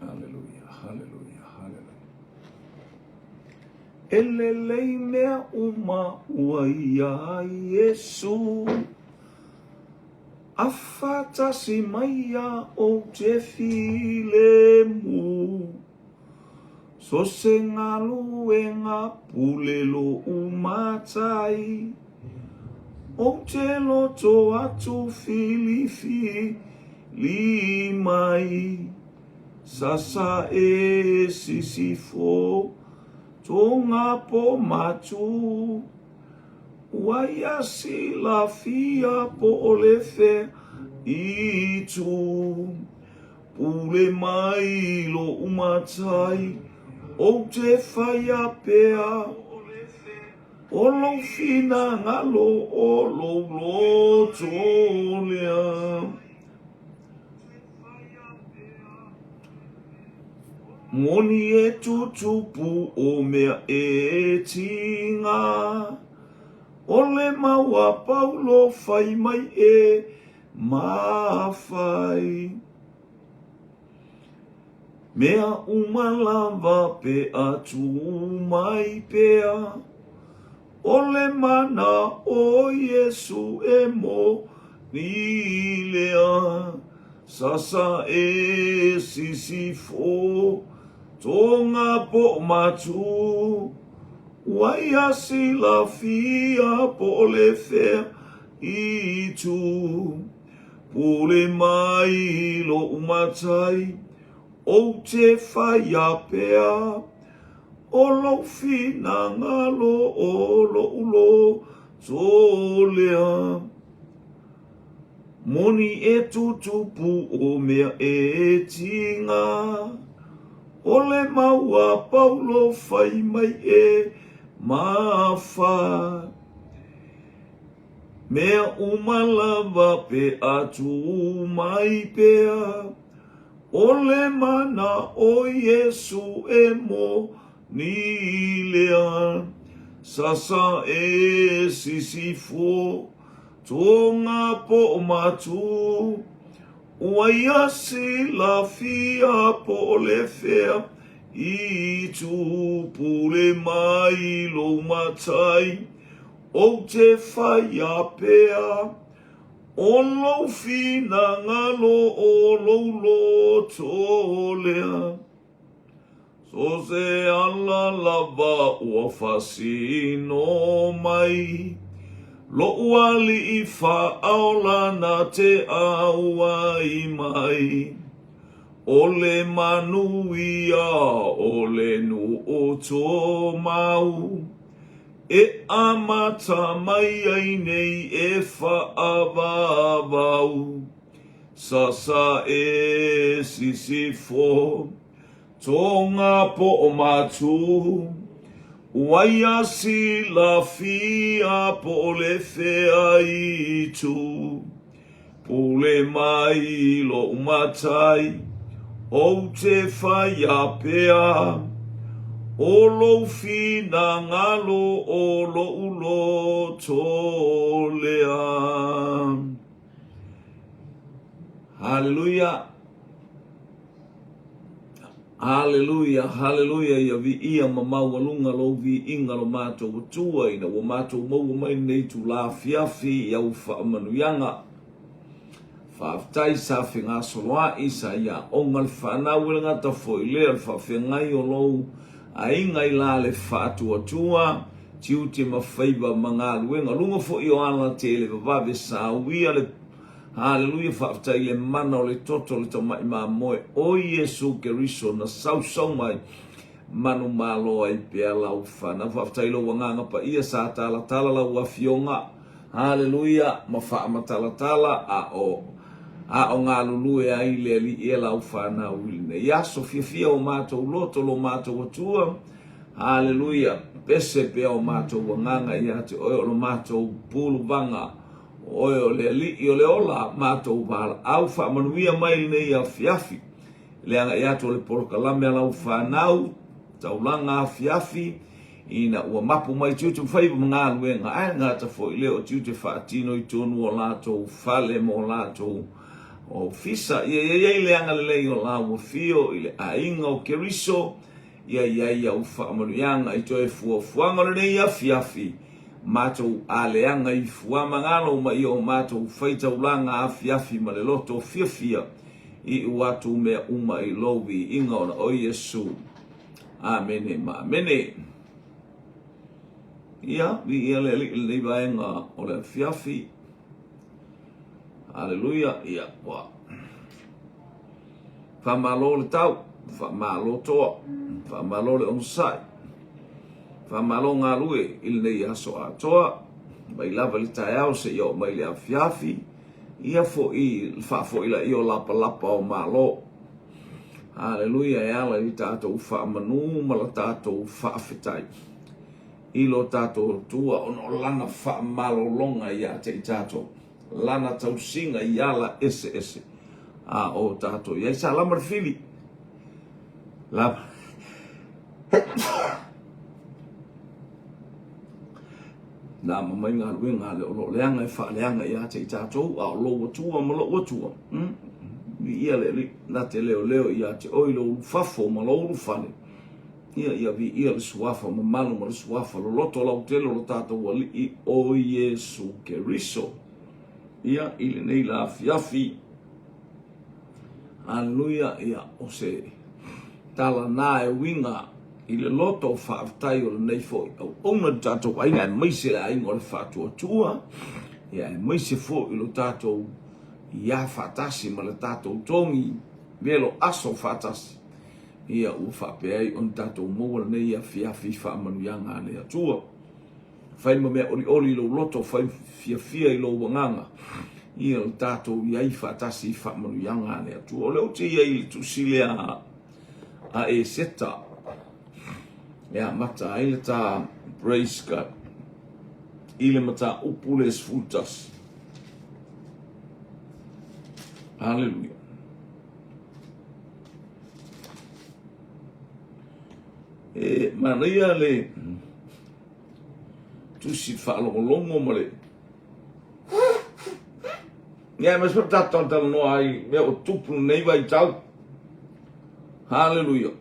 Haleluia, haleluia, haleluia. E lelei mea uma ua iā Iesu, A faatasi mai ia ou te filemu. So se galuega pule loʻu matai, Ou te loto atu filifili mai. Sasa e sisifo tonga po matu, Ua ia silafia po o le fea i tu. Pule mai loʻu matai, ou te whaia pea, O lou finagalo o lou loto lea. Moni e tutupu o mea e tinga, O le mau a Paulo whai mai e mawhai. Mea uma lava pe a tū mai pea, O le mana o Iesu e moni lea. Sasa e sisifo tonga po matu, Ua ia silafia po o le fea i tū. Pule mai loʻu matai, ou te whaia pea, O lou finagalo o loʻu loto lea. Moni e tutupu o mea e tinga, O le mau a Paulo whai mai e mawha. Mea uma lava pe a tū mai pea, O le mana o Iesu e moni lea. Sasa e sisifo tonga po matu, Ua ia silafia po o le fea i tū. Pule mai lou matai, Ou te whaia pea, o lou finagalo o lou loto lea. So se ala lava ua faasino mai, loʻu aliʻi faaola na te auai mai. O le manuia o le nuu tumau, E amata mai ai nei e faavavau, Sasa e sisifo tonga po o matu, Ua ia silafia po o le fea i tu. Pule mai loʻu matai, ou te whaia pea, O lou finagalo o loʻu loto lea. Haleluia! Haleluia, haleluia, ia viia ma maualuga lou viiga lo matou Atua ina ua matou maua mai lenei itula afiafi i au faamanuiaga. Faafetai sa fegasoloai, sa ia aoga le fanau e le gata foi lea o le faafeagai o lou aiga i la le faatuatua, tiute ma faiva ma galuega. Luga foi o ala tele vavave sa uia le Haleluia, faafetai i le mana o le toto o le tamai mamoe o Iesu Keriso na sausau mai manumalo ai pea lau fanau. Faafetai i lou agaga paia sa talatala lau afioga. Haleluia, ma faamatalatala a o a o galulue ai le Alii e lau fanau i lenei aso. Fiafia o matou loto lo matou Atua. Haleluia, pese pea o matou agaga ia te oe o lo matou puluvaga. O oe o le Alii o le ola, matou valaau faamanuia mai lenei afiafi. Le agai atu o le polokalame a lau fanau, taulaga afiafi, ina ua mapu mai tiute ma faiva ma galuega, ae gata foi lea o tiute faatino i tonu o latou fale mo latou. Ofisa. Ia i ai le agalelei o lau afio i le aiga o Keriso, ia i ai au faamanuiaga i toe fuafuaga o lenei afiafi, matou aleaga i fuamagalo ma i o matou faitaulaga afiafi ma le loto fiafia, iu atu mea uma i lou viiga ona o Iesu. Amene ma amene. Ia, viia le Alii i lenei vaega o le afiafi. Aleluia. Ia, ua faamalo le tau, faamalo toa, faamalo le onosai, faamalo galue i lenei aso atoa, mai lava i le taeao seia oo mai le afiafi, ia foi le faafoilai o lapalapa o Malo. Aleluia, e ala i le tatou faamanu ma la tatou faafetai i lo tatou Atua ona o lana faamalologa ia te i tatou, lana tausiga i ala eseese a o tatou i ai. Sa lama le fili. Lama. Lama mai galuega a le o lo o leaga e faaleaga ia te i tatou, a o lou Atua ma lou Atua. Viia le Alii, na te leoleo ia te oe i lou ulufafo ma lou ulufale. Ia, ia viia le suafa mamalu ma le suafa loloto lautele o lo tatou Alii o Iesu Keriso. Ia, i lenei la afiafi, Aleluia, ia, o se tala na e uiga i le loto o faafetai o lenei foi auauna i le tatou aiga, aemaise le aiga o le faatuatua, ia, aemaise foi lo tatou ia faatasi ma le tatou togi velo aso faatasi. Ia, ua faapea ai ona tatou maua lenei afiafi i faamanuiaga a le Atua. Fai ma mea olioli i lou loto, fai fiafia i lou agaga, ia le tatou i ai faatasi i faamanuiaga a le Atua. O lea ou te i ai i le tusi lea a Eseta, e amata ai le ta praise God i le mataupu le 11. Hallelujah. E manaia le tusi faalogologo ma le Ia, aemaise foi tatou talatalanoa ai mea o tupu lenei vaitau. Haleluia.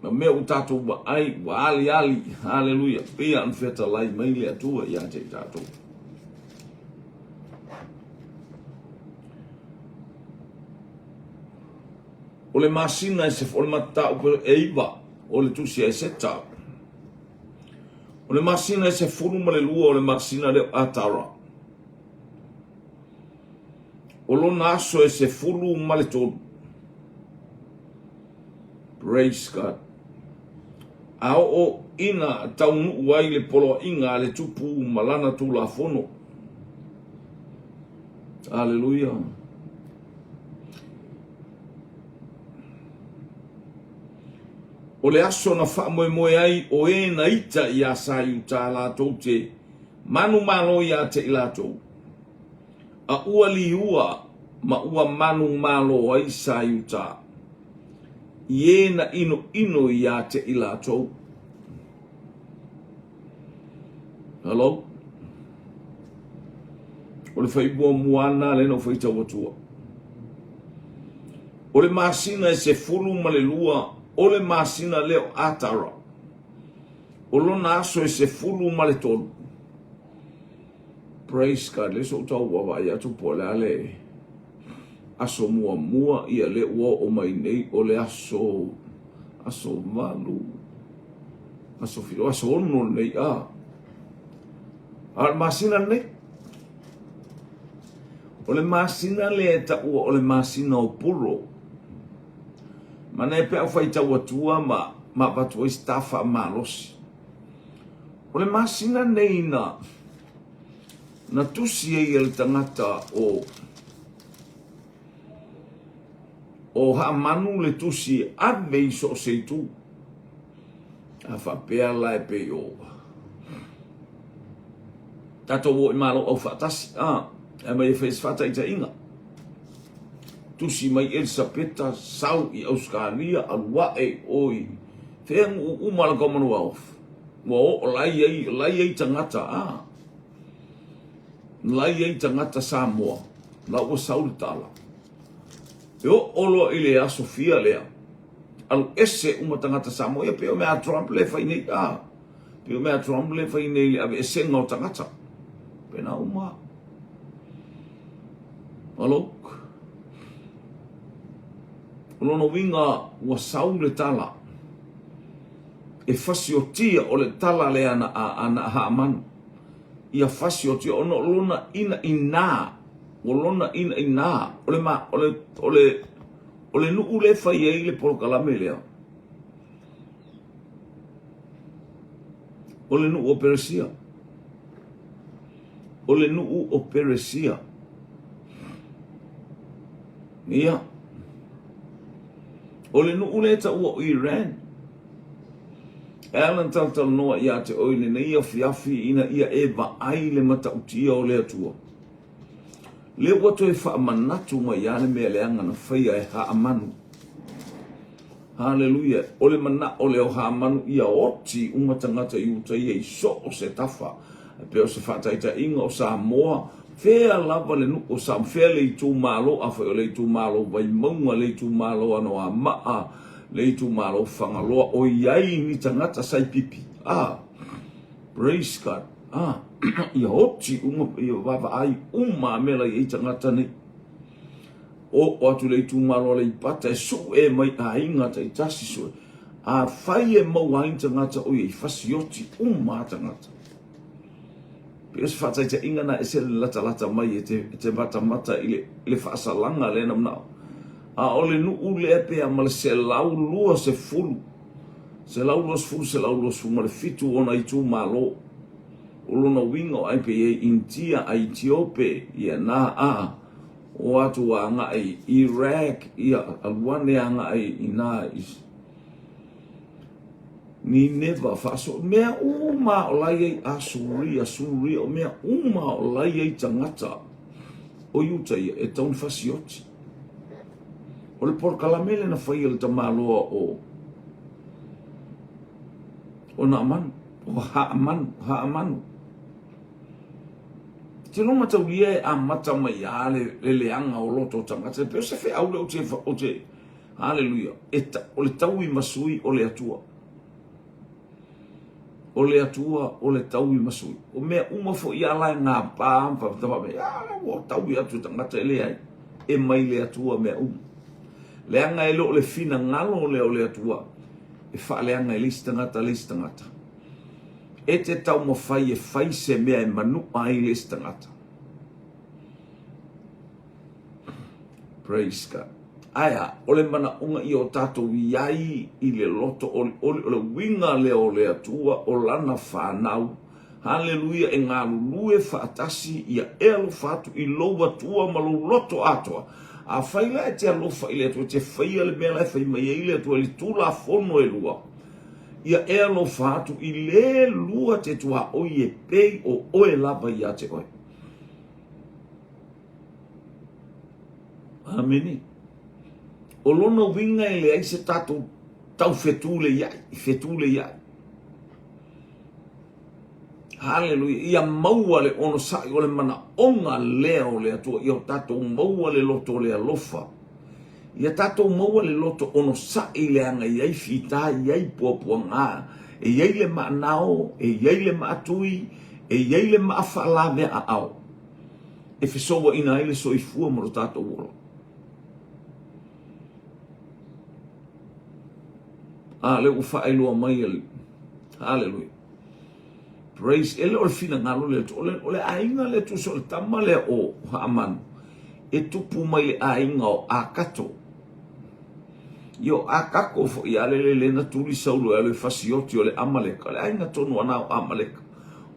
Ma mea ua tatou vaai, ua aliali. Haleluia. Pei ona fetalai mai le Atua ia te i tatou. O le masina e se, o le mataupu e 9 o le tusi a Eseta. O le masina e 12 o le masina lea o Atara. O lona aso e 13. Praise God. A oo ina taunuu ai le poloaiga a le tupu ma lana tulafono. Aleluia. O le aso na faamoemoe ai o e na ita iā Saiutā latou te manumalo iā te i latou, a ua liua ma ua manumalo ai Saiutā i e na inoino iā te i latou. Hello? O le fai muamua ana lea na ou faitau atua. O le masina e 12, o le masina lea o Atara. O lona aso e 13. Praise God. Le so tau vaavaai atu po o le a le aso muamua, ia lea ua oo mai nei o le aso aso 8, aso 7, aso 6 lenei a. A o le masina lenei, o le masina lea e taua o le masina o Puro. Manaia pe a ou faitau atua ma ma avatu ai se ta faamalosi. O le masina nei na na tusi ai e le tagata o o Haamanu le tusi e ave i so o se itu. A faapea la e pei o tatou o i Malo Aufaatasi, a, e aumai e fai se faataitaiga. Tusi mai Elisapeta, sau i Ausetalia, alu ae i o i fea nuu uma a le Commonwealth. Ua oo la i ai, la i ai tagata, a, la i ai tagata Samoa, la ua sau le tala. E oo loa i le aso fia lea, alu ese uma tagata Samoa, ia pei o mea a Trump lea e fai nei, a, pei o mea a Trump lea e fai nei i le aveesega o tagata. Pena uma. Alo. O lona uiga ua sau le tala e fasiotia o le tala lea na a na Haamanu. Ia fasiotia ona o lona ina ina, o lona ina ina, o le ma, o le, o le, o le nuu lea e fai ai le polokalame lea. O le nuu o Peresia. O le nuu o Peresia. Ia. O le nuu lea e taua o Iran. E ala ona talatalanoa ia te oe i lenei afiafi ina ia e vaai le matautia o le Atua. Lea ua toe faamanatu mai lava le mea leaga na faia e Haamanu. Haleluia! O le manao lea o Hamanu ia oti uma tagata Iutaia i so o se tafa, e pei o se faataitaiga o Samoa, fea lava le nuu o Samoa, fea le itumalo, afai o le itumalo Vaimauga, le itumalo Anoamaa, le itumalo Fagaloa, o i ai ni tagata saipipi, ah, praise God, ah, ia oti uma, ia vaavaai uma mea la i ai tagata nei. Oo atu le itumalo Aleipata e sue mai aiga taitasi sue. Afai e maua ai ni tagata o ia i fasioti uma a tagata. Pei o se faataitaiga na ese le latalata mai e te, e te matamata i le, i le faasalaga lea na manao. A o le nuu lea pe a ma le 120, 120, 127 ona itumalo. O lona uiga o ai pe i ai Initia, Aitiope, ia na a. O atu agai i Iraq, ia alu ane agai i na i Nineva, faaso, mea uma o la i ai Asuria, Suria, o mea uma o la i ai tagata o Iuta ia e tau na fasioti. O le polokalame lea na faia e le tamaloa o o Naamanu, o Haamanu, Haamanu. Te lo mataulia e amata mai a le, le leaga o loto o tagata. E pei o se feau lea ou te, ou te, haleluia, e ta, o le taui masui o le Atua. O le Atua o le taui masui. O mea uma foi ia la e ngā pā, ma wha, a, ua taui atu e tagata e leai. E mai le Atua mea uma. Leaga e le o le finagalo lea o le Atua e faaleaga i le isi tagata le isi tagata. E te taumafai e fai se mea e manua ai le isi tagata. Praise God. Ae a, o le manaoga ia o tatou i ai i le loto olioli, o le uiga lea o le Atua, o lana fanau. Haleluia, e galulue faatasi ia e alofa atu i lou Atua ma lou loto atoa. Afai la e te alofa i le Atua, e te faia le mea la e fai mai ai le Atua i le Tulafono e lua, Ia e alofa atu i le lua te tuaoi e pei o oe lava ia te oe. Amene. O lona uiga e leai se tatou taufetuleiai, fetuleiai. Haleluia. Ia maua le onosai o le manaoga lea o le Atua. Ia o tatou maua le loto o le alofa. Ia tatou maua le loto onosai leaga e i ai fita, e i ai puapuaga, e i ai le maanao, e i ai le maatui, e i ai le maa faalaveaaao e fesouaina ai le soifua ma lo tatou ola. A lea ua faailoa mai e le Haleluia. Praise, e le o le finagalo le Atua, o le, o le aiga lea tusa o le tama lea o Haamanu, e tupu mai le aiga o Akato. Ia o Akako foi a lele le na tuli Saulo e alu e fasioti o le Amaleka, o le aiga tonu ana o Amaleka.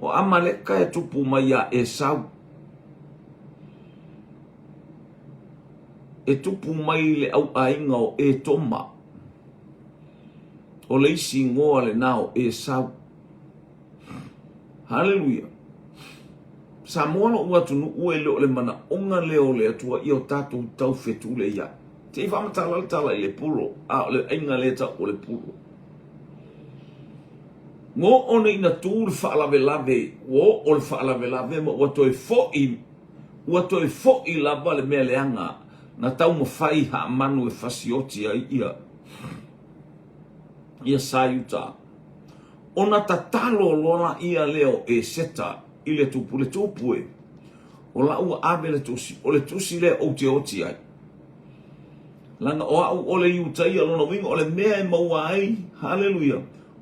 O Amaleka e tupu mai ia Esau. E tupu mai le au aiga o Etoma. O le isi igoa lena o Esau. Haleluia. Samoa lo'u atunuu e le o le manaoga lea o le Atua ia o tatou taufetuleiai. Se i faamatala le tala i le pulo, a o le aiga lea tau o le pulo. Ua oo nei ina tu le faalavelave, ua oo le faalavelave ma ua toe foi, ua toe foi lava le mea leaga. Na taumafai Haamanu e fasioti ai ia ia Saiuta. Ona tatalo loa laia lea o Eseta i le tupu, le tupu e, o la ua ave le tusi, o le tusi lea ou te oti ai. Leaga o au o le Iutaia, lona uiga o le mea e maua ai, haleluia,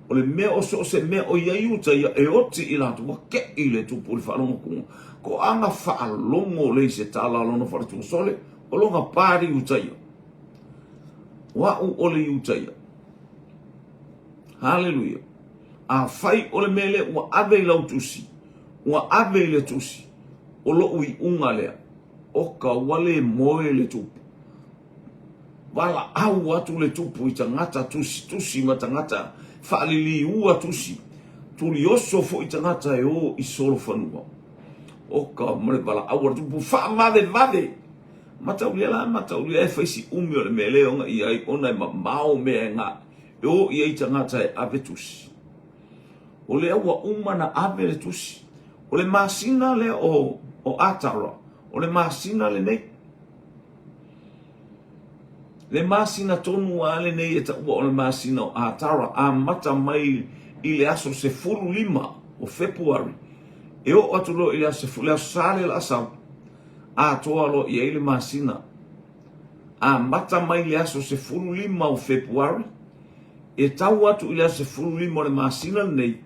o le mea o so o se mea o i ai Iutaia e oti i latou, ua keʻi le tupu i le faalogo Toaga faalogo le i se tala a lona faletuasole, o lona pa le Iutaia. O au o le Iutaia. Haleluia. Afai o le mea lea ua ave i lau tusi, ua ave i le tusi, o lou iuga lea, oka ua le moe le tupu. Valaau atu le tupu i tagata tusitusi ma tagata faaliliua tusi, tulioso foi tagata e o i solofanua. Oka ma le valaau a le tupu, faavavevave! Mataulia la, mataulia e fai si umi o le mea lea e ona i ai ona e mamao mea e ga, e o i ai tagata e ave tusi. O lea ua uma na ave le tusi. O le masina lea o, o Atara, o le masina lenei. Le masina tonu lava lenei e taua o le masina o Atara, amata mai i le aso 15 o Fepuari, e oo atu loa i le aso, le aso Sa lea o le a sau, atoa loa i ai le masina. Amata mai le aso 15 o Fepuari, e tau atu i le aso 15 o le masina lenei,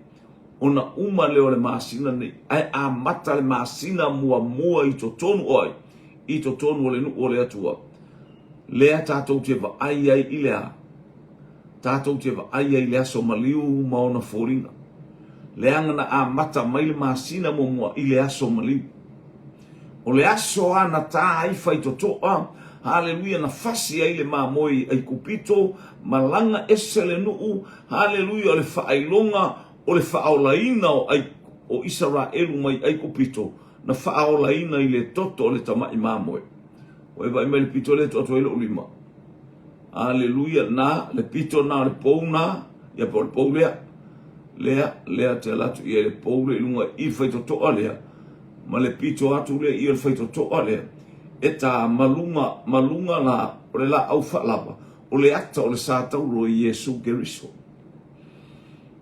ona uma lea o le masina lenei, ae amata le masina muamua i totonu o ai? I totonu o le nuu o le Atua. Lea tatou te vaai ai i le a? Tatou te vaai ai i le aso maliu ma ona foliga. Leaga na amata mai le masina muamua i le aso maliu. O le aso a na ta ai faitotoa, haleluia, na fasi ai le mamoe i Aikupito, malaga ese le nuu, haleluia, o le faailoga o le faaolaina o, Ai, o Isaraelu mai Aikupito, na faaolaina i le toto o le tama'i mamoe. Ua e vaai mai i le pito lea e tuu atu ai lou lima. Aleluia, na, le pito na o le pou na, ia po o le pou lea. Lea, lea te ala atu i ai le pou lea i luga i le faitotoa lea, ma le pito atu lea i le faitotoa lea, e ta ma luga, ma luga la o le laau faalava, o le ata o le sa tauro i Iesu Keriso.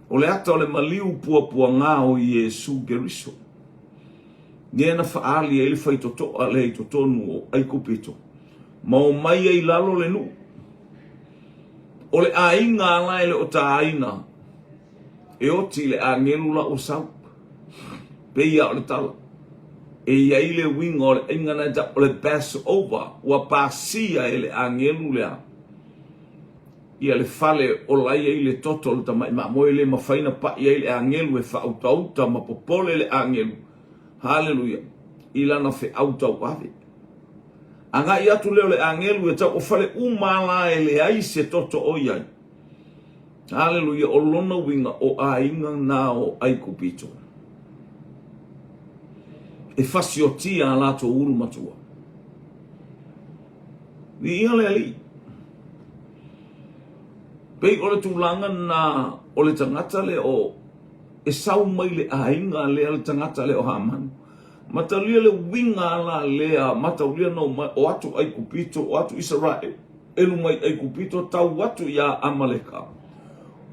O le ata o le maliu puapuagā o Iesu Keriso. Lea na faaali ai le faitotoa lea i totonu o Aikupito, ma omai ai i lalo le nuu. O le aiga ala e le o tāina, e oti i le agelu la ua sau. Pei a o le tala. E i ai le uiga o le aiga na e tau o le Passover, ua pasia e le agelu lea ia le fale o la i ai le toto o le tamai mamoe le mafai na paʻi ai le agelu e faautauta ma popole le agelu, haleluia, i lana feau tauave. Agai atu lea o le agelu e tau o fale uma la e leai se toto o i ai. Haleluia, o lona uiga o aiga na o Aikupito. E fasiotia a latou ulu matua. Viia le Alii. Pei o le tulaga na o le tagata lea o e sau mai le aiga lea le tagata lea o Hamanu. Mataulia le uiga ala lea, mataulia na omai, o atu Aikupito, o atu Isaraelu mai Aikupito, tau atu iā Amaleka.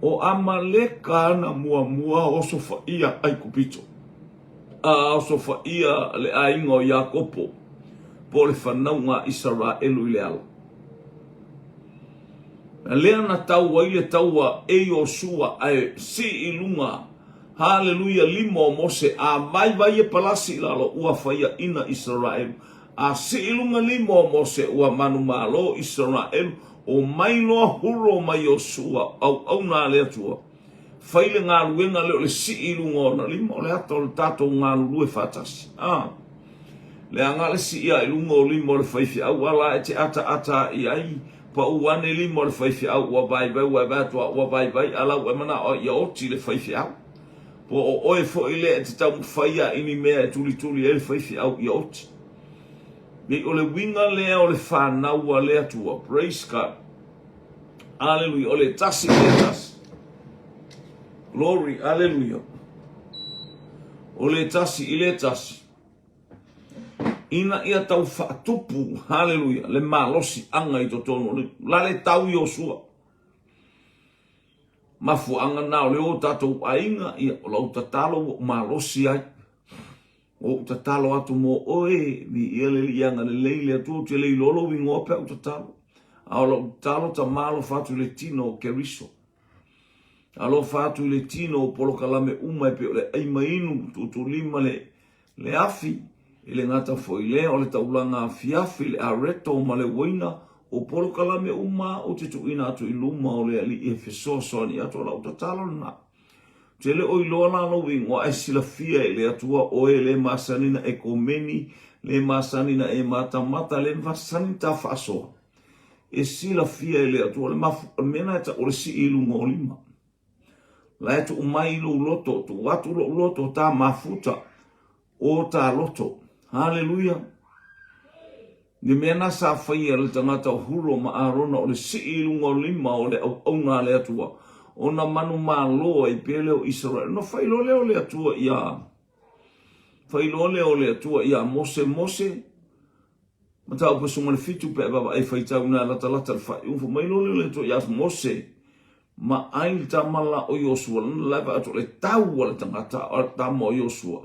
O Amaleka na muamua osofaia Aikupito. A osofaia le aiga o Iakopo, po o le fanauga a Isaraelu i le ala. Lea na tau ai le taua e Iosua ae sii i luga Haleluia lima o Mose a vaivai e palasi i lalo ua faiaina Isaraelu a sii i luga lima o Mose ua manumalo Isaraelu o mai loa hulo mai Iosua auauna a le Atua fai le galuega lea o le sii i luga o ona lima o le ata o le tatou galulue faatasi a leaga le sii a i luga o lima o le faifeau a la e te ataata i ai Pau ane lima o le faifeau ua vaivai ua e vaai atu a ua vaivai a la ua e manao ai ia oti le faifeau. Po o oe foi lea e te taumafai a i ni mea e tulituli ai le faifeau ia oti. Nei o le uiga lea o le fanau a le Atua. Praise God. Aleluia. O le tasi i le tasi. Glory. Aleluia. O le tasi i le tasi. Ina ia tau faatupu, haleluia, le malosiaga i totonu o le la le tau Iosua. Mafuaaga na o le o tatou aiga, ia o lau tatalo ua ou malosi ai. Ua ou tatalo atu mo oe, viia le Alii agalelei le Atua, ou te le iloa lou igoa pe a ou tatalo. A o lau tatalo tama alofa atu i le tino o Keriso. Alofa atu i le tino o polokalame uma e pei o le ai ma inu, tuutuulima le le afi, e le gata foi i lea o le taulaga afiafi, le areto ma le uaina, o polokalame uma ou te tuuina atu i luma o le Alii e fesoasoani atu, o lau tatalo lena. Ou te le o iloa la lou igoa ae silafia e le Atua oe le masani na e komeni, le masani na e matamata, le masani ta faasoa. E silafia e le Atua le mafu, o le mea lena e tau o le sii i luga o lima. La e tuu mai i lou loto, tuu atu lou loto, ta mafuta, o ta loto. Haleluia! Le mea na sa faia le tagata o Huro ma Arona o le sii i luga o lima o le auauna a le Atua, ona manumalo ai pea lea o Isaraele. Ona fai loa lea o le Atua iā, fai loa lea o le Atua iā Mose, Mose, Mataupu 17 pe a vaavaai faitau ina latalata le faaiuga, fai mai loa lea o le Atua iā Mose, ma ai le tama la o Iosua, lana la e vaai atu o le tau a le tagata, o le tama o Iosua.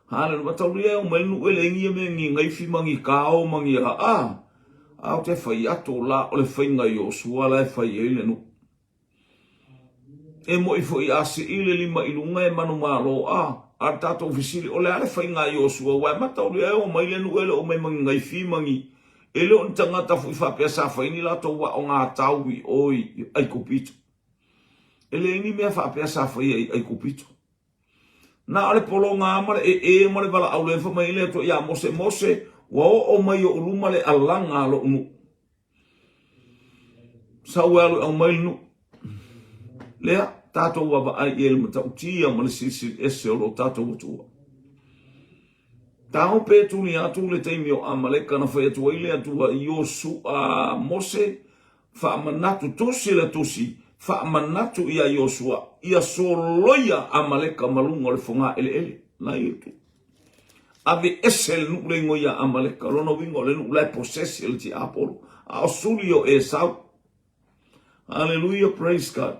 Haleluia, mataulia e o mai le nuu e leai ni ia mea ni gaifi ma ni kao ma ni a, a, a ou te fai atu la o le faiga Iosua la e fai ai le nuu. E moi foi a sii le lima i luga e manumalo a, a le tatou fesili, o le a le faiga a Iosua, ua e mataulia e o mai le nuu e le o mai ma ni gaifi ma ni, E le o ni tagata foi faapea sa fai ni latou aoga tau i o i Aikupito. E leai ni mea faapea sa faia i Aikupito. Na o le pologa lava ma le ee ma le valaau lea fai mai ai le Atua ia Mose, Mose, ua oo mai i ou luma le alaga a lou nuu. Sau e alu e aumai le nuu. Lea, tatou vaavaai i ai i le matautia ma le silisili ese o lo tatou Atua. Taope e tuli atu le taimi o Amaleka na fai atu ai le Atua i Iosua, Mose, faamanatu, tusi le tusi, faamanatu ia Iosua, ia soloia Amaleka ma luga o le fogā eleele. Na ia tu. Ave ese le nuu le igoa ia Amaleka, lona uiga o le nuu la e posese le tiapolo, a o suli o Esau. Hallelujah, praise God.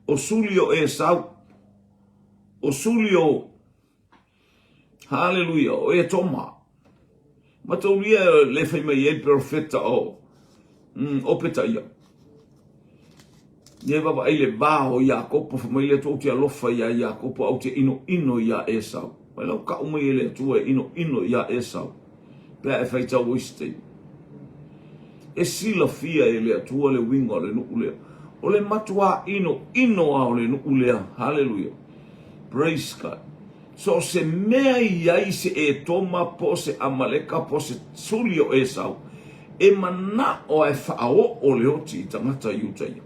O suli o Esau, o suli o, haleluia, o Etoma. Mataulia le fai mai ai perofeta o, o Petaia. Ia vaavaai le va o Iakopo, fai mai le Atua, ou te alofa iā Iakopo, a ou te inoino iā Esau. Mai lau kau mai e le Atua e inoino iā Esau, pe a e faitau ai se taimi. E silafia e le Atua le uiga o le nuu lea. O le matuā inoino a o le nuu lea. Haleluia. Praise God. So o se mea i ai se Etoma po o se Amaleka po o se suli o Esau, e manao a e faaoo le oti i tagata Iutaia.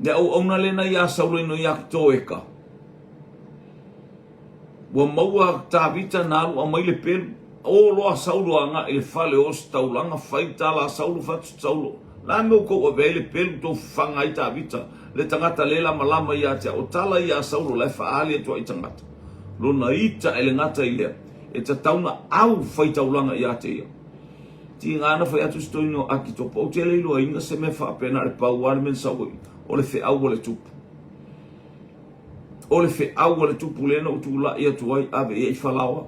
Le auauna lena iā Saulo ino iā Toeka. Ua maua Tavita na alu aumai le pelu. O loa Saulo agai i le fale o ositaulaga, fai tala a Saulo, fai atu Saulo, Le a mea ua tou avea ai le pelu tou fafaga ai Tavita, le tagata le lamalama ia te au? O tala ia a Saulo la e faaali atu ai i tagata. Lona ita e le gata i lea, e tatau na au faitaulaga ia te ia. Tiga na fai atu si toeaina o Akitopa, Ou te le iloaina se mea faapena o le pau lava le mea na sau ai, o le feau a le tupu. O le feau a le tupu lea na ou tulai atu ai, ave i ai falaoa.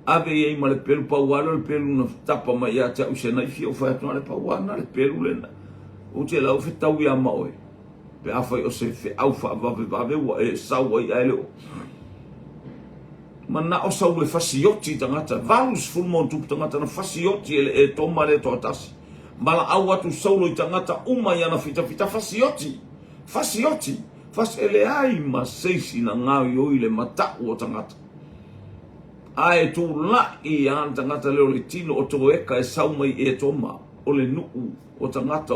Ave i ai ma le pelu, pau lava lea o le pelu na tapa mai ia te au i se naifi, ou fai atu, na o le pau lava na le pelu lena. Ou te lau fetau ia ma oe, pe afai o se feau faavavevave ua e sau ai ae le o. Manao Saulo e fasioti i tagata, 80 ma tupu tagata na fasioti e le Etoma lea toatasi. Valaau atu Saulo i tagata uma i ana fitafita, fasioti! Fasioti, fasi, e leai ma se isi na gaoioi le matau o tagata. Ae tulai a le tagata lea o le tino o Toeka e sau mai Etoma, o le nuu o tagata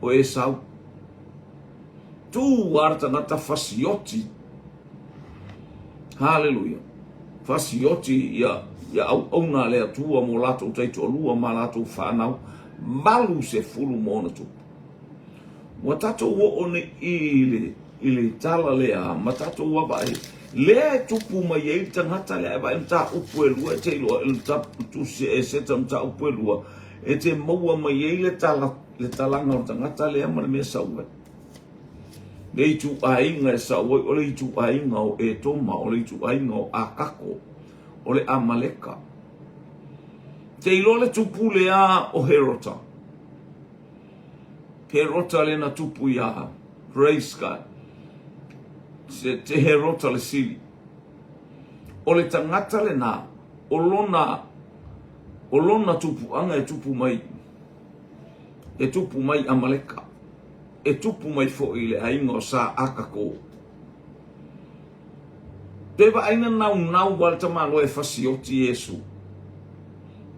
o Esau. Tu a le tagata fasioti. Haleluia. Fasioti ia ia auauna a le Atua mo latou taitoalua ma latou fanau, 80 ma ona tupu. Ua tatou oo nei i le, i le tala lea ma tatou vaavaai. Lea e tupu mai ai le tagata lea e vaai mataupu e lua e te iloa i le tusi a Eseta mataupu e lua e te maua mai ai le tala le talaga o le tagata lea ma le mea e sau ai. Le ituaiga e sau ai o le ituaiga o Etoma, o le ituaiga o Akako, o le Amaleka. Te iloa le tupu lea o Herota. Herota lea na tupu iā Praise God. Se te Herota le sili. O le tagata lena, o lona, o lona tupuaga e tupu mai, e tupu mai Amaleka. E tupu mai foi i le aiga o Sa Akako. Pe vaai na naunau a le tamaloa e fasioti Iesu.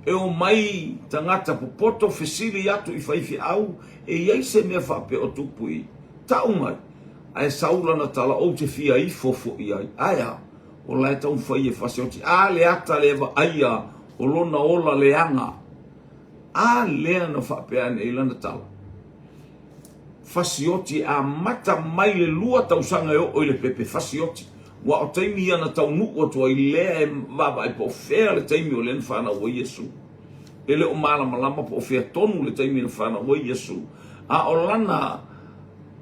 E omai tagata popoto fesili atu i faifeau e i ai se mea faapea o tupu i tau mai, ae sau lana tala ou te fia ifo foi ai. Ae a? O la e taumafai e fasioti. A le ata le vaaia o lona ola leaga. A lea na faapea ane ai lana tala. Fasioti e amata mai le lua tausaga e oo i le pepe fasioti. Ua o taimi ia na taunuu atu ai lea e vaavaai po o fea le taimi o lea na fanau ai Iesu. E le o malamalama po o fea tonu le taimi na fanau ai Iesu. A o lana,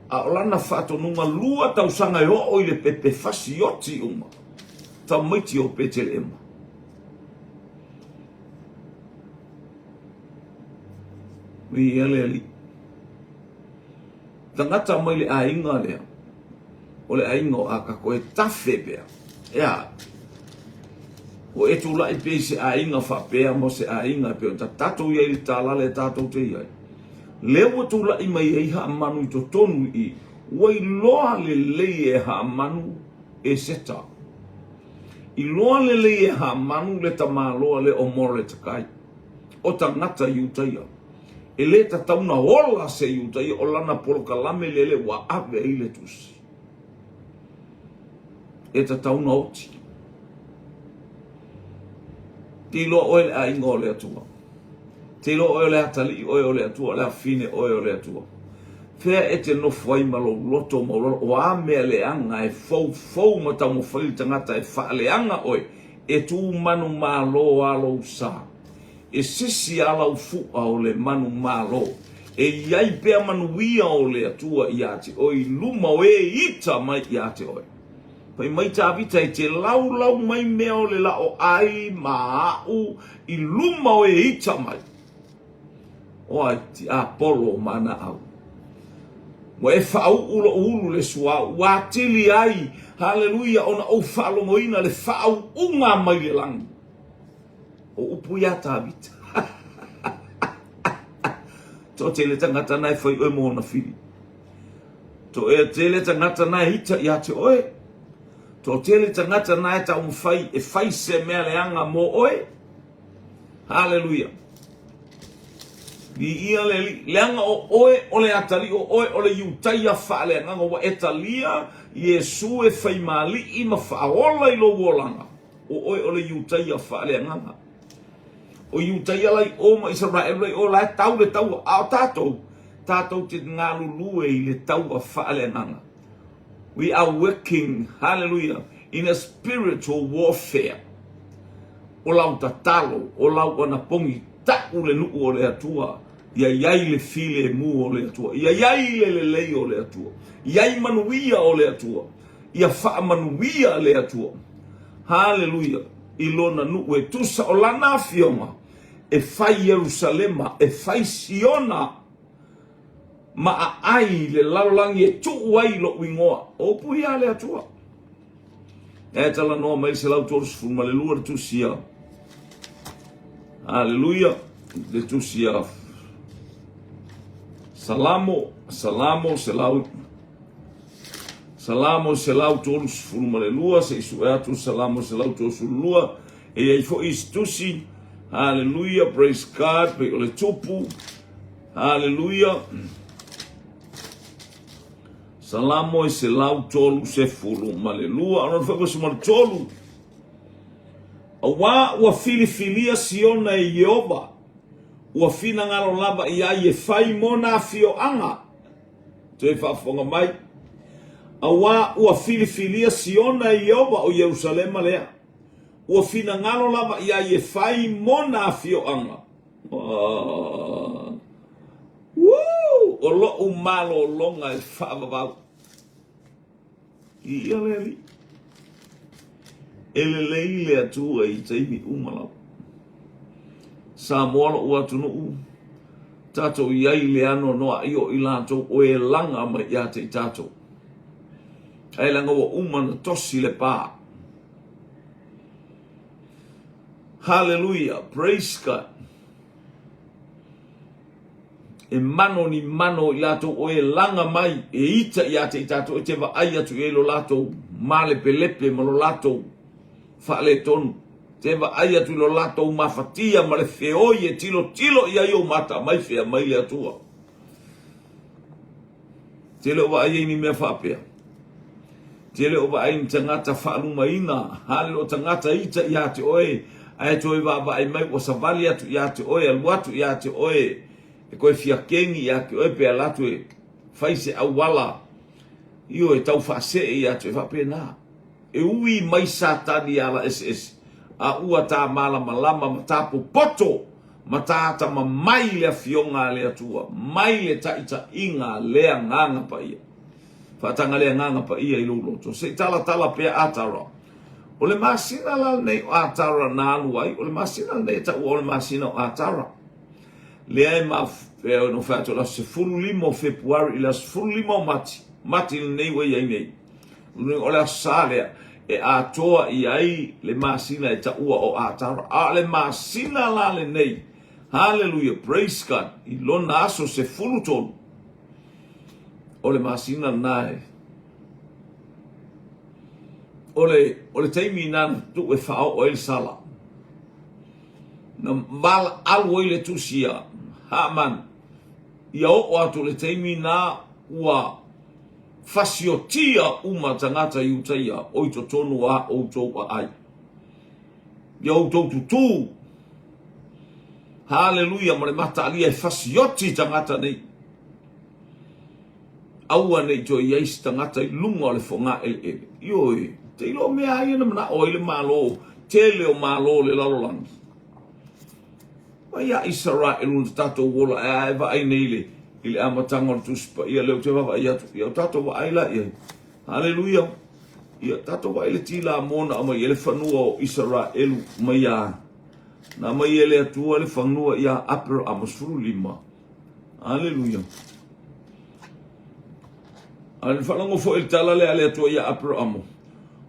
a o lana faatonuga lua tausaga e oo i le pepe fasioti uma tamaiti o Peteleema. Viia le Alii. Tagata mai le aiga lea, o le aiga o Akako e tafe pea. E a? Ua e tulai pea i se aiga faapea ma se aiga e pei ona tatou i ai i le tala lea tatou te i ai. Lea ua tulai mai ai Haamanu i totonu i i, ua iloa lelei e Haamanu e Seta. Iloa lelei e Haamanu le tamaloa lea o Moretekai. O tagata Iutaia. E le tatau na ola se Iutaia o lana polokalame lele ua ave ai le tusi. E tatau na oti. Te iloa oe le aiga o le Atua. Te iloa oe o le atalii oe o le Atua, o le afine oe o le Atua. Fea e te nofo ai ma lou loto maualalo, o a mea leaga e foufou ma taumafai le tagata e faaleaga oe, e tu manumalo a lou sa. E sisi a lau fuʻa o le manumalo, e i ai pea manuia o le Atua iā te oe i luma o e ita mai iā te oe. Fai mai Tavita e te laulau mai mea o le lao ai ma aʻu i luma o e ita mai. O ai tiapolo ma naʻau. Ua e faauu loʻu ulu le suauu, ua atili ai, haleluia, ona ou faalogoina le faauuga mai le lagi. O upu ia Tavita. Toatele tagata na e fai oe mo ona fili. Toatele tagata na e ita ia te oe. Toatele tagata na e taumafai e fai se mea leaga mo oe. Haleluia. Viia le Alii. Leaga o oe o le atalii, o oe o le Iutaia faaleagaga, ua e talia Iesu e faimaali'i ma faaola i lou olaga. O oe o le Iutaia faaleagaga. O Iutaia la i o ma Isaraelu la i o, la e tau le taua. A o tatou, tatou te galulue i le taua faaleagaga. We are working, hallelujah, in a spiritual warfare. O lau tatalo, o lau anapogi, ta'u le nu'u o le Atua, ia i ai le filemu o le Atua, ia i ai le lelei o le Atua, ia i ai manuia o le Atua, ia faamanuia le Atua. Haleluia! I lona nu'u e tusa o lana afioga, e fai Ierusalema, e fai Siona, ma aai le lalolagi e tuu ai loʻu igoa. O upu ia a le Atua. E talanoa mai le 132 le tusi a Haleluia, le tusi a Salamo, Salamo selau Salamo 132, se i sue atu Salamo 132, e i ai foi isi tusi, Haleluia, praise God, pei o le tupu, Haleluia. Salamo e 132, ona foi vesi ma le tolu. Auā ua filifilia Siona e Ieova, ua finagalo lava i ai e fai mona afioaga. Toe faafofoga mai. Auā ua filifilia Siona e Ieova o Ierusalema lea, ua finagalo lava iā ia e fai mona afioaga. Woo! O loʻu malologa e faavavau. Viia le Alii. E lelei le Atua i taimi uma lava. Samoa loʻu atunuu, tatou i ai i le anoanoai o i latou o e laga mai ia te i tatou. Ae leaga ua uma na tosi le pa. Hallelujah, praise God. E mano ni mano i latou o e laga mai e ita ia te i tatou e te vaai atu i ai lo latou malepelepe ma lo latou faaletonu. Te vaai atu i lo latou mafatia ma le feoi e tilotilo i ai ou mata mai fea mai le Atua. Te le o vaai ai ni mea faapea. Te le o vaai ni tagata faalumaina, hale o tagata ita ia te oe, ae toe vaavaai mai ua savali atu ia te oe, alu atu ia te oe, e koe fia kengi ia te oe pe ala atu e fai se auala, ioe tau faasee ia te oe faapena. E ui mai Satani i ala eseese, a ua tā malamalama ma tā popoto ma tā atamamai i le Afioga a le Atua, mai le taitaiga a le Agaga Paia. Faataga le Agaga Paia i lou loto. Se i talatala pea Atara. O le masina la lenei o Atara na alu ai, o le masina lenei e taua o le masina o Atara. Lea e ma, e no fai atu o le aso 15 o Fepuari i le aso 15 o Mati, Mati lenei ua i ai nei. O le aso Sa lea e atoa i ai le masina e taua o Atara. A o le masina la lenei, haleluia, praise God, i lona aso 13, o le masina lena e, o le, o le taimi na na tuu e faaoo ai le sala. Na valaau ai le tusi a Haman, ia oo atu le taimi na ua Fasiotia uma tagata Iutaia o i totonu o a outou aai. Ia outou tutū. Haleluia ma le mataalia e fasioti tagata nei. Aua ne i toe i ai se tagata i luga o le fogaeleele. Ioe, te iloa mea a ia na manao ai le Malo, tele o Malo o le lalolagi. Mai ia Isaraelu na tatou ola ae a e vaai nei i le, i le amataga o le Tusi Paia lea ou te vaavaai atu, ia o tatou vaai la i ai. Haleluia! Ia tatou vaai i le tila mo na aumai ai le fanua o Isaraelu mai ia, na aumai e le Atua le fanua ia Aperahama 15. Haleluia! A na faalogo foi i le tala lea a le Atua ia Aperahama,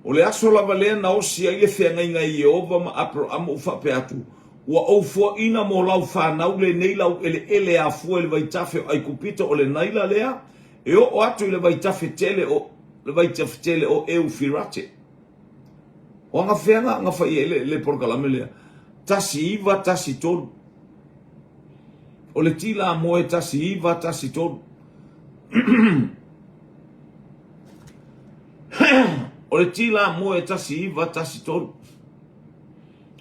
o le aso lava lea na osi ai le feagaiga e Ieova ma Aperahama ua faapea atu, Ua ou fuaina mo lau fanau lenei laueleele afua i le vaitafe o Aikupito o le Naila lea e oo atu i le vaitafe tele o le vaitafe tele o Eufirate. O agafea na agafai ai le, le polokalame lea? 1913. O le tila moe 1913. O le tila moe 1913.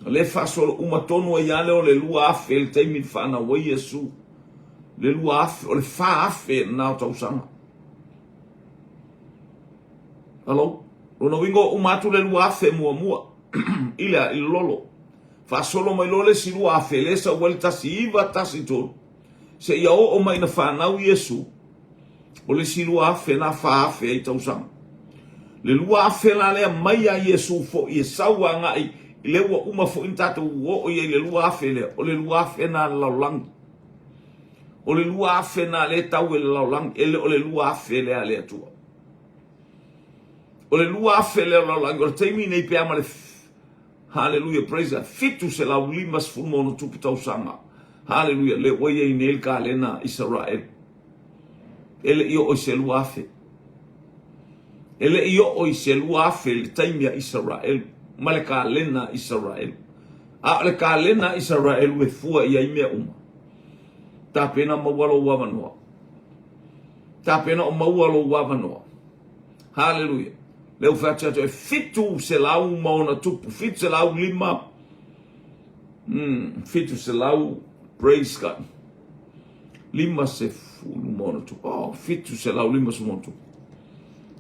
O lea e faasolo uma tonu ai lava lea o le 2000 i le taimi na fanau ai Iesu. Le 2000, o le 4000 lena o tausaga. Hello? Lona uiga ua uma atu le 2000 muamua i le, i le lolo. Faasolo mai loa le isi 2000 lea e sau ai le 1913 seia oo mai ina fanau Iesu. O le isi 2000 na 4000 ai tausaga. Le 2000 la lea mai a Iesu foi e sau agai i le ua uma foi na tatou oo i ai le 2000 lea, o le 2000 na le lalolagi. O le 2000 na le tau e le lalolagi, e le o le 2000 lea a le Atua. O le 2000 lea o le lalolagi, o le taimi nei pe a ma le Haleluia, praise God, 750 ma tupu tausaga. Haleluia, lea ua i ai nei le kalena a Isaraelu. E le i oo i se 2000. E le i oo i se 2000 le taimi a Isaraelu ma le kalena a Isaraelu. A o le kalena a Isaraelu e fua i ai mea uma. Tapena maua lou avanoa. Tapena o maua lou avanoa. Haleluia. Lea ua fai atu e 700 ma ona tupu, 705, 700, praise God. 50 ma ona tupu. Oh, 750 ma ona tupu.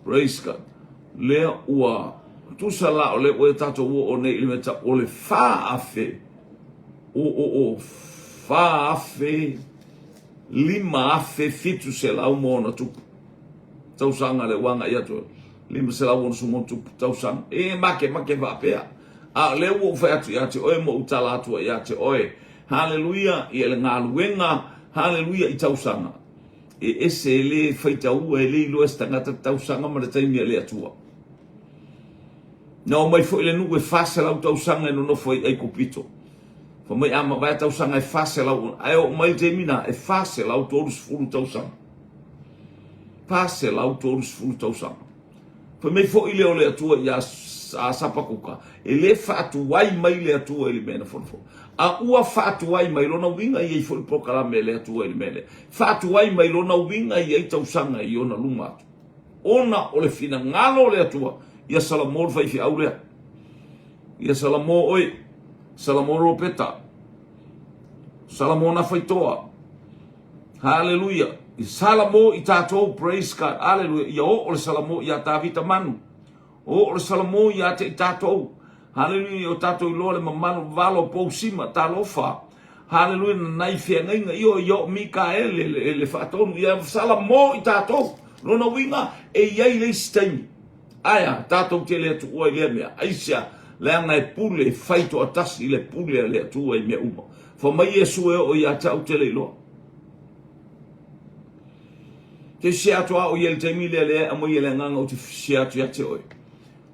Praise God. Lea ua tusa la o le ua tatou oo nei i le mea o le 4,000 o o o 4,000 5,700 ma ona tupu tausaga le ua agai atu 560 ma ona tupu tausaga e makemake faapea. A o lea ua ou fai atu ia te oe ma ou tala atu ai ia te oe, haleluia, ia le galuega, haleluia, i tausaga e ese e le faitaua, e le iloa e se tagata tausaga ma le taimi a le Atua. Na omai foi le nuu e 400 tausaga e nonofo ai Aikupito. Fai mai a mavae tausaga e 400, ae oo mai le taimi na e 430 tausaga. 430 tausaga. Fai mai foi lea o le Atua ia Sapakuka, e le faatuai mai le Atua i le mea na fonofono. A ua faatuai mai lona uiga i ai foi le polokalame a le Atua i le mea lea. Faatuai mai lona uiga i ai tausaga i ona luma atu. Ona o le finagalo o le Atua, ia Salamo le faifeau lea. Ia Salamo oe, Salamo Ropeta, Salamo Nafaitoa, Haleluia. I Salamo i tatou, praise God, haleluia. Ia oo le Salamo ia Tavita Manu. Oo le Salamo ia te i tatou. Haleluia, ia o tatou iloa le mamalu valo pousima, talofa. Haleluia, na nai feagaiga, io, ia oo Mikaele le, le faatonu, ia Salamo i tatou. Lona uiga, e i ai le isi taimi. Aea, tatou te le tuua i lea mea. Aisea, leaga e pule, e fai toatasi le pule a le Atua i mea uma. Fai mai Iesu e oo ia te au te le iloa. Te se atu au i le taimi lea lea e aumai e le agaga ou te se atu ia te oe.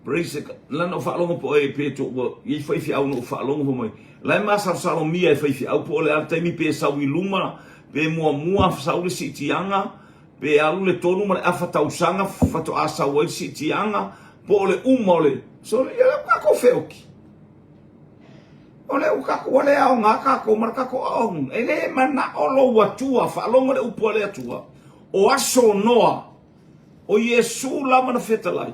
Praise God. Lana o faalogo po e pe to ua i faifeau no faalogo mai. La e masalosalo mia e faifeau po o le a le taimi pe sau i luma pe muamua sau le siitiaga pe alu le 3 1/2 tausaga faatoa sau ai le siitiaga po o le uma o le so ia le tatou feoki. O le ua ua le aoga tatou ma le tatou aoaoga. E le manao lou Atua, faalogo le upu a le Atua, o aso o Noa, o Iesu lava na fetalai.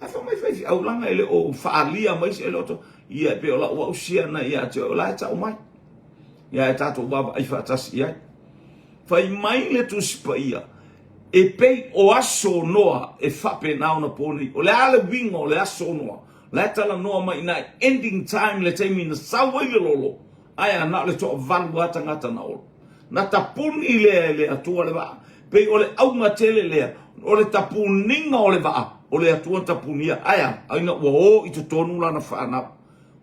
Ae fai mai faifeau laga e le o faaalia mai se e le o to, ia e pei o lau ausia na ia te oe, o la e tau mai. Ia e tatou vaavaai faatasi i ai. Fai mai le Tusi Paia, e pei o aso o Noa e faapena ona po nei. O le a le uiga o le aso o Noa? La e talanoa mai ina ending time le taimi na sau ai le lolo, ae a na o le toavalu lava tagata na ola. Na tapuni lea e le Atua le vaa. Pei o le auga tele lea, o le tapuniga o le vaa, o le Atua na tapunia. Ae a? Ai na ua o i totonu lana fanau.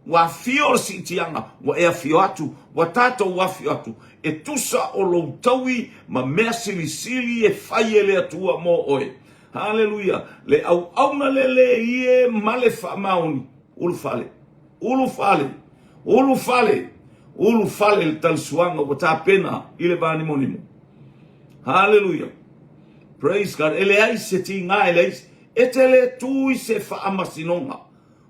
Ua afio le siitiaga, ua e afio atu, ua tatou afio atu, e tusa o lou taui ma mea silisili e fai e le Atua mo oe. Haleluia! Le auauna lele ie ma le faamaoni. Ulufale, ulufale, ulufale, ulufale le talisuaga ua tapena i le vanimonimo. Haleluia! Praise God. E leai se tiga, e leai se... E te le tu i se faamasinoga.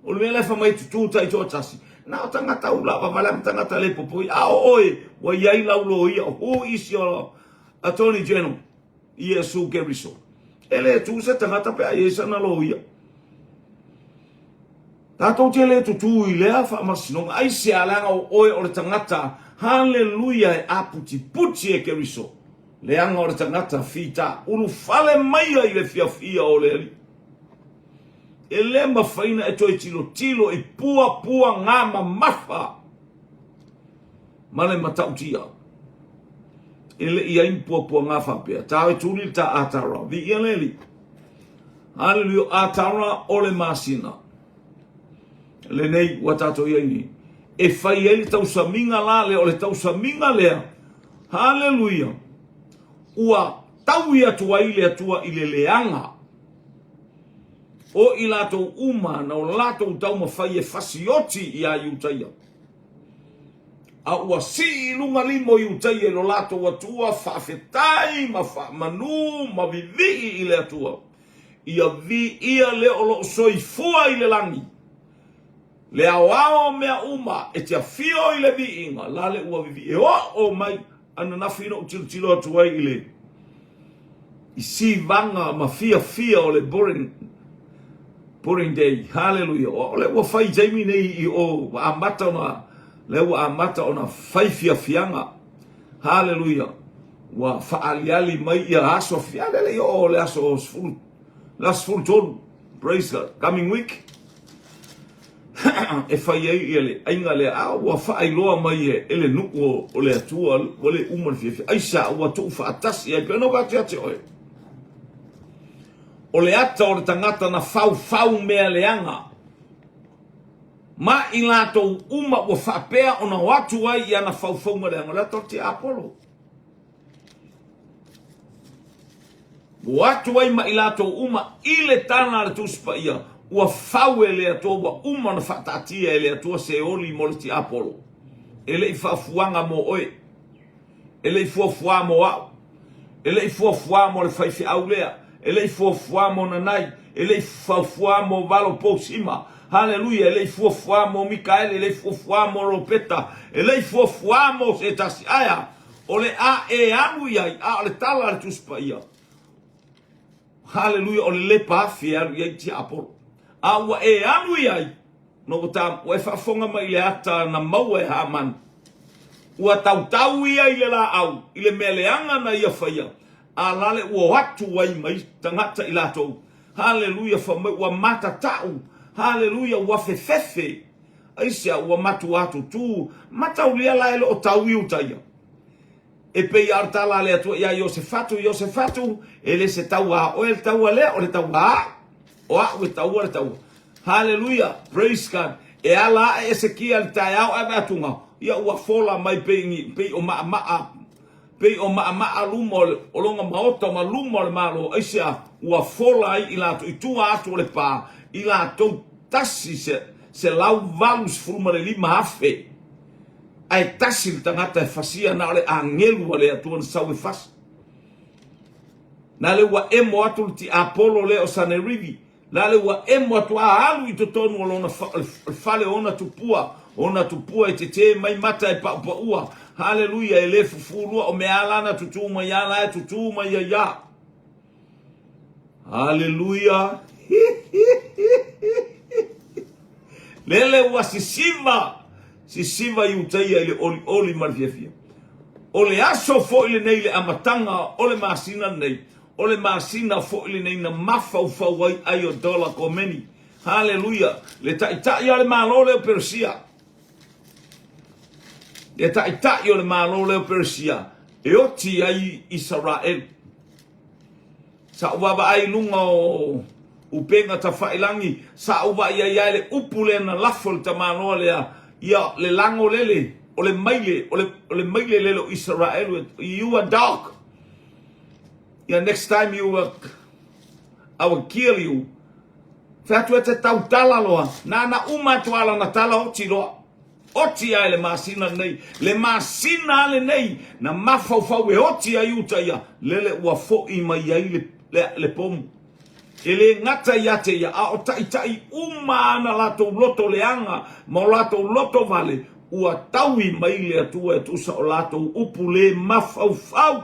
O le mea la e fai mai tutū taitoatasi, na o tagata ula vale ma tagata le popoi. A o oe, ua i ai lau loia. Who is your attorney general? Iesu Keriso. E le tu se tagata pe a i ai sana loia. Tatou te le tutū i lea faamasinoga. Aisea leaga o oe o le tagata, haleluia, e aputiputi e Keriso. Leaga o le tagata fita ulufale maia i le fiafia o le Alii. E le mafai ona e toe tilotilo i puapuaga mamafa ma le matautia. E le i ai ni puapuaga faapea. Tau e tuli le ta Atara. Viia le Alii. Haleluia. O Atara o le masina lenei ua tatou i ai nei. E fai ai le tausamiga la lea, o le tausamiga lea, haleluia, ua taui atu ai le Atua i le leaga o i latou uma na o latou taumafai e fasioti iā Iutaia. A ua sii i luga lima o Iutaia i lo latou Atua, faafetai ma faamanu ma vivii i le Atua. Ia viia le o loo soifua i le lagi, le aoao o mea uma, e te afio i le viiga, la le ua vivii e oo mai ananafi na ou tilotilo atu ai i le i sivaga ma fiafia o le Boring, Boring Day. Haleluia. O le ua fai taimi nei i o, ua amata ona, le ua amata ona fai fiafiaga. Haleluia. Ua faaliali mai ia aso fiale le i o le aso 10. Le aso 13, praise God, coming week, e fai ai ia le aiga lea, a ua faailoa mai e le nuu o le Atua, ua le uma le fiafia. Aisea ua tuu faatasi ai, pei ona ou fai atu ia te oe. O le ata o le tagata na faufau mea leaga, ma i latou uma ua faapea ona o atu ai i ana faufauga leaga, o le ata o le tiapolo. Ua atu ai ma i latou uma i le tala a le Tusi Paia, ua fau e le Atua, ua uma ona faataatia e le Atua se oli mo le tiapolo. E le i faafuaga mo oe. E le i fuafuā mo au. E le i fuafuā mo le faifeau lea. E le i fuafuā mo Nanai. E le i fuafuā mo Valo Pousima. Haleluia! E le i fuafuā mo Mikaele. E le i fuafuā mo Ropeta. E le i fuafuā mo se tasi. Ae a? O le a e alu i ai, a o le tala a le Tusi Paia. Haleluia! O le lepa afi e alu i ai tiapolo. A ua e alu i ai, No ua ta, ua e faafofoga mai i le ata na maua e Hamani. Ua tautau ia i le laau, i le mea leaga na ia faia, a lale ua o atu ai ma isi tagata i latou. Haleluia, fai mai ua matatau. Haleluia, ua fefefe. Aisea, ua matua tutū. Mataulia la e le o tau i uta ia. E pei lava o le tala a le Atua ia Iosefatu, Iosefatu, e le se taua a oe le taua lea, o le taua a a'u. O a'u e taua le taua. Haleluia! Praise God! E ala aʻe Esekia i le taeao ae vaai atuga, ia ua fola mai pei ni, pei o maʻamaʻa, pei o maʻamaʻa luma o le, o lona maota ma luma o le malo. Aisea? Ua fola ai i latou i tua atu o le pā, i latou tasi se, 185,000. Ae tasi le tagata e fasia, na o le agelu a le Atua na sau e fasi. Na le ua emo atu le tiapolo lea o Sanerivi, na le ua emo atu a alu i totonu o lona fale o ona tupua, ona tupua e tetē mai mata e paʻupaʻua. Haleluia, e le fufu lua o mea a la na tutū mai a la e tutū mai ai a. Haleluia. Lele ua sisiva, sisiva i utaia i le olioli ma le fiafia. O le aso foi lenei le amataga o le masina lenei, o le masina foi lenei na mafaufau ai Ayatollah Khomeini. Haleluia! Le taitai o le Malo lea o Peresia. Le taitai o le Malo lea o Peresia e oti ai Isaraelu. Sa ou vaavaai i luga o upega tafailangi, sa ou vaai ai lava i le upu lea na lafo e le tamaloa lea, ia, le lago lele, o le maile, o le, o le maile lele o Isaraelu, you are dog. Ia, next time you will, I will kill you. Fai atu e te tautala loa, nāna uma atu a lana tala oti loa. Oti ae le masina lenei, le masina lenei na mafaufau e oti ai uta ia, lele ua foʻi mai ai le, le, le pomu. E le gata ia te ia, a o taʻitaʻi uma ana latou loto leaga ma o latou loto vale, ua taui mai le Atua e tusa o latou upu le mafaufau.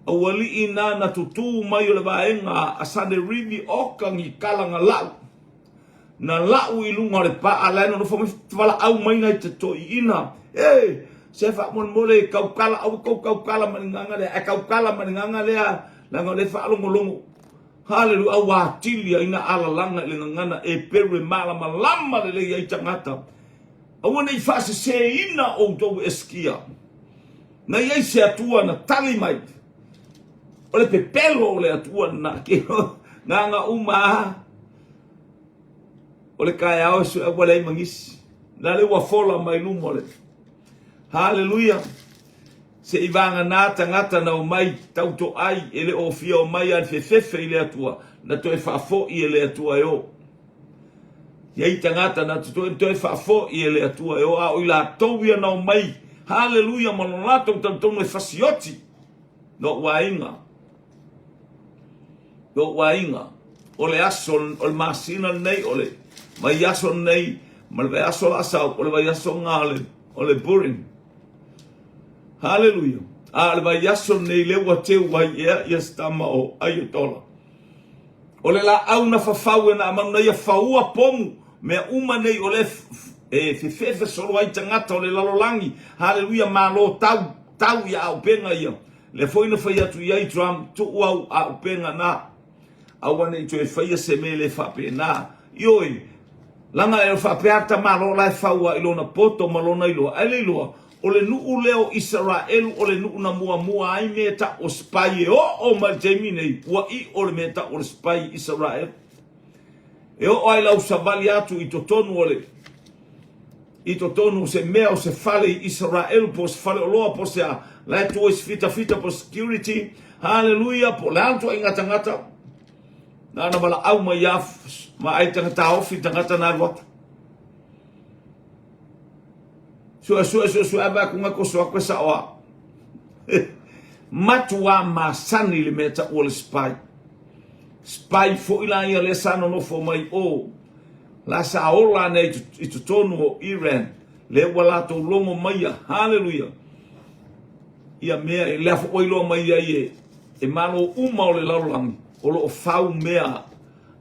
Aualii nana tutū mai o le vaega a Sanerivi oka ni kala na lau. Na lau i luga o le paa la e nonofo mai valaau mai nai te toeaiina. E, se faamolemole kaukala, aua kou kaukala ma le gaga lea, ae kaukala ma le gaga lea, leaga o lea e faalogologo. Haleluia, a ua atili ai na alalaga i le gagana Eperu e malamalama lelei ai tagata. Aua ne i faaseseina outou e Eskia. Na i ai se Atua na tali mai. O le pepelo o le Atua lena. Gaga uma a. O le kaeao e sue ua leai ma nisi. La le ua fola mai luma o le. Haleluia. Se i vagana tagata na omai tautoai e le o fia omai a le fefefe i le Atua, na toe faafoi e le Atua e o. Iai tagata na te toe toe faafoi e le Atua e o, a o i latou ia na omai, haleluia, ma lo latou talitonu e fasioti lou aiga. Lou aiga, o le aso, o le masina lenei, o le vaiaso lenei, ma le vaiaso o le a sau, o le vaiaso lena o le, o le Purim. Haleluia. A o le vaiaso lenei lea ua teu ai ea ia se tama o Ayatollah. O le laau na fafau e Naamanu na ia faua pomu, mea uma nei o lea e fefefe solo ai tagata o le lalolagi. Haleluia, malo tau, tau ia auupega ia. Lea foi na fai atu i ai Trump, tuu au auupega na. Aua ne i toe faia se mea le faapena. Ioe, leaga e faapea le tamaloa la e fau lava i lona poto ma lona iloa, ae le iloa, o le nuu lea o Isaraelu o le nuu na muamua ai mea e tau o spy e oo mai i le taimi nei, ua io le mea e tau o le spy i Isaraelu. E oo ai lau savali atu i totonu o le i totonu o se mea o se fale i Isaraelu po o se fale oloa po o se a, la e tu ai se fitafita po o security, haleluia, po o le a le ituaiga tagata, na ona valaau mai lava vaai le tagata taofi le tagata na alu atu. Suesue, suesue, ave atu ngai koso atu e sao a. Matuā masani le mea taua le spy. Spy foi la ia lea sa nonofo mai o la sa ola nei i totonu o Iran lea ua latou logo maia. Haleluia. Ia mea e lea foi iloa mai ai e e malo uma o le lalolagi o lo o fau mea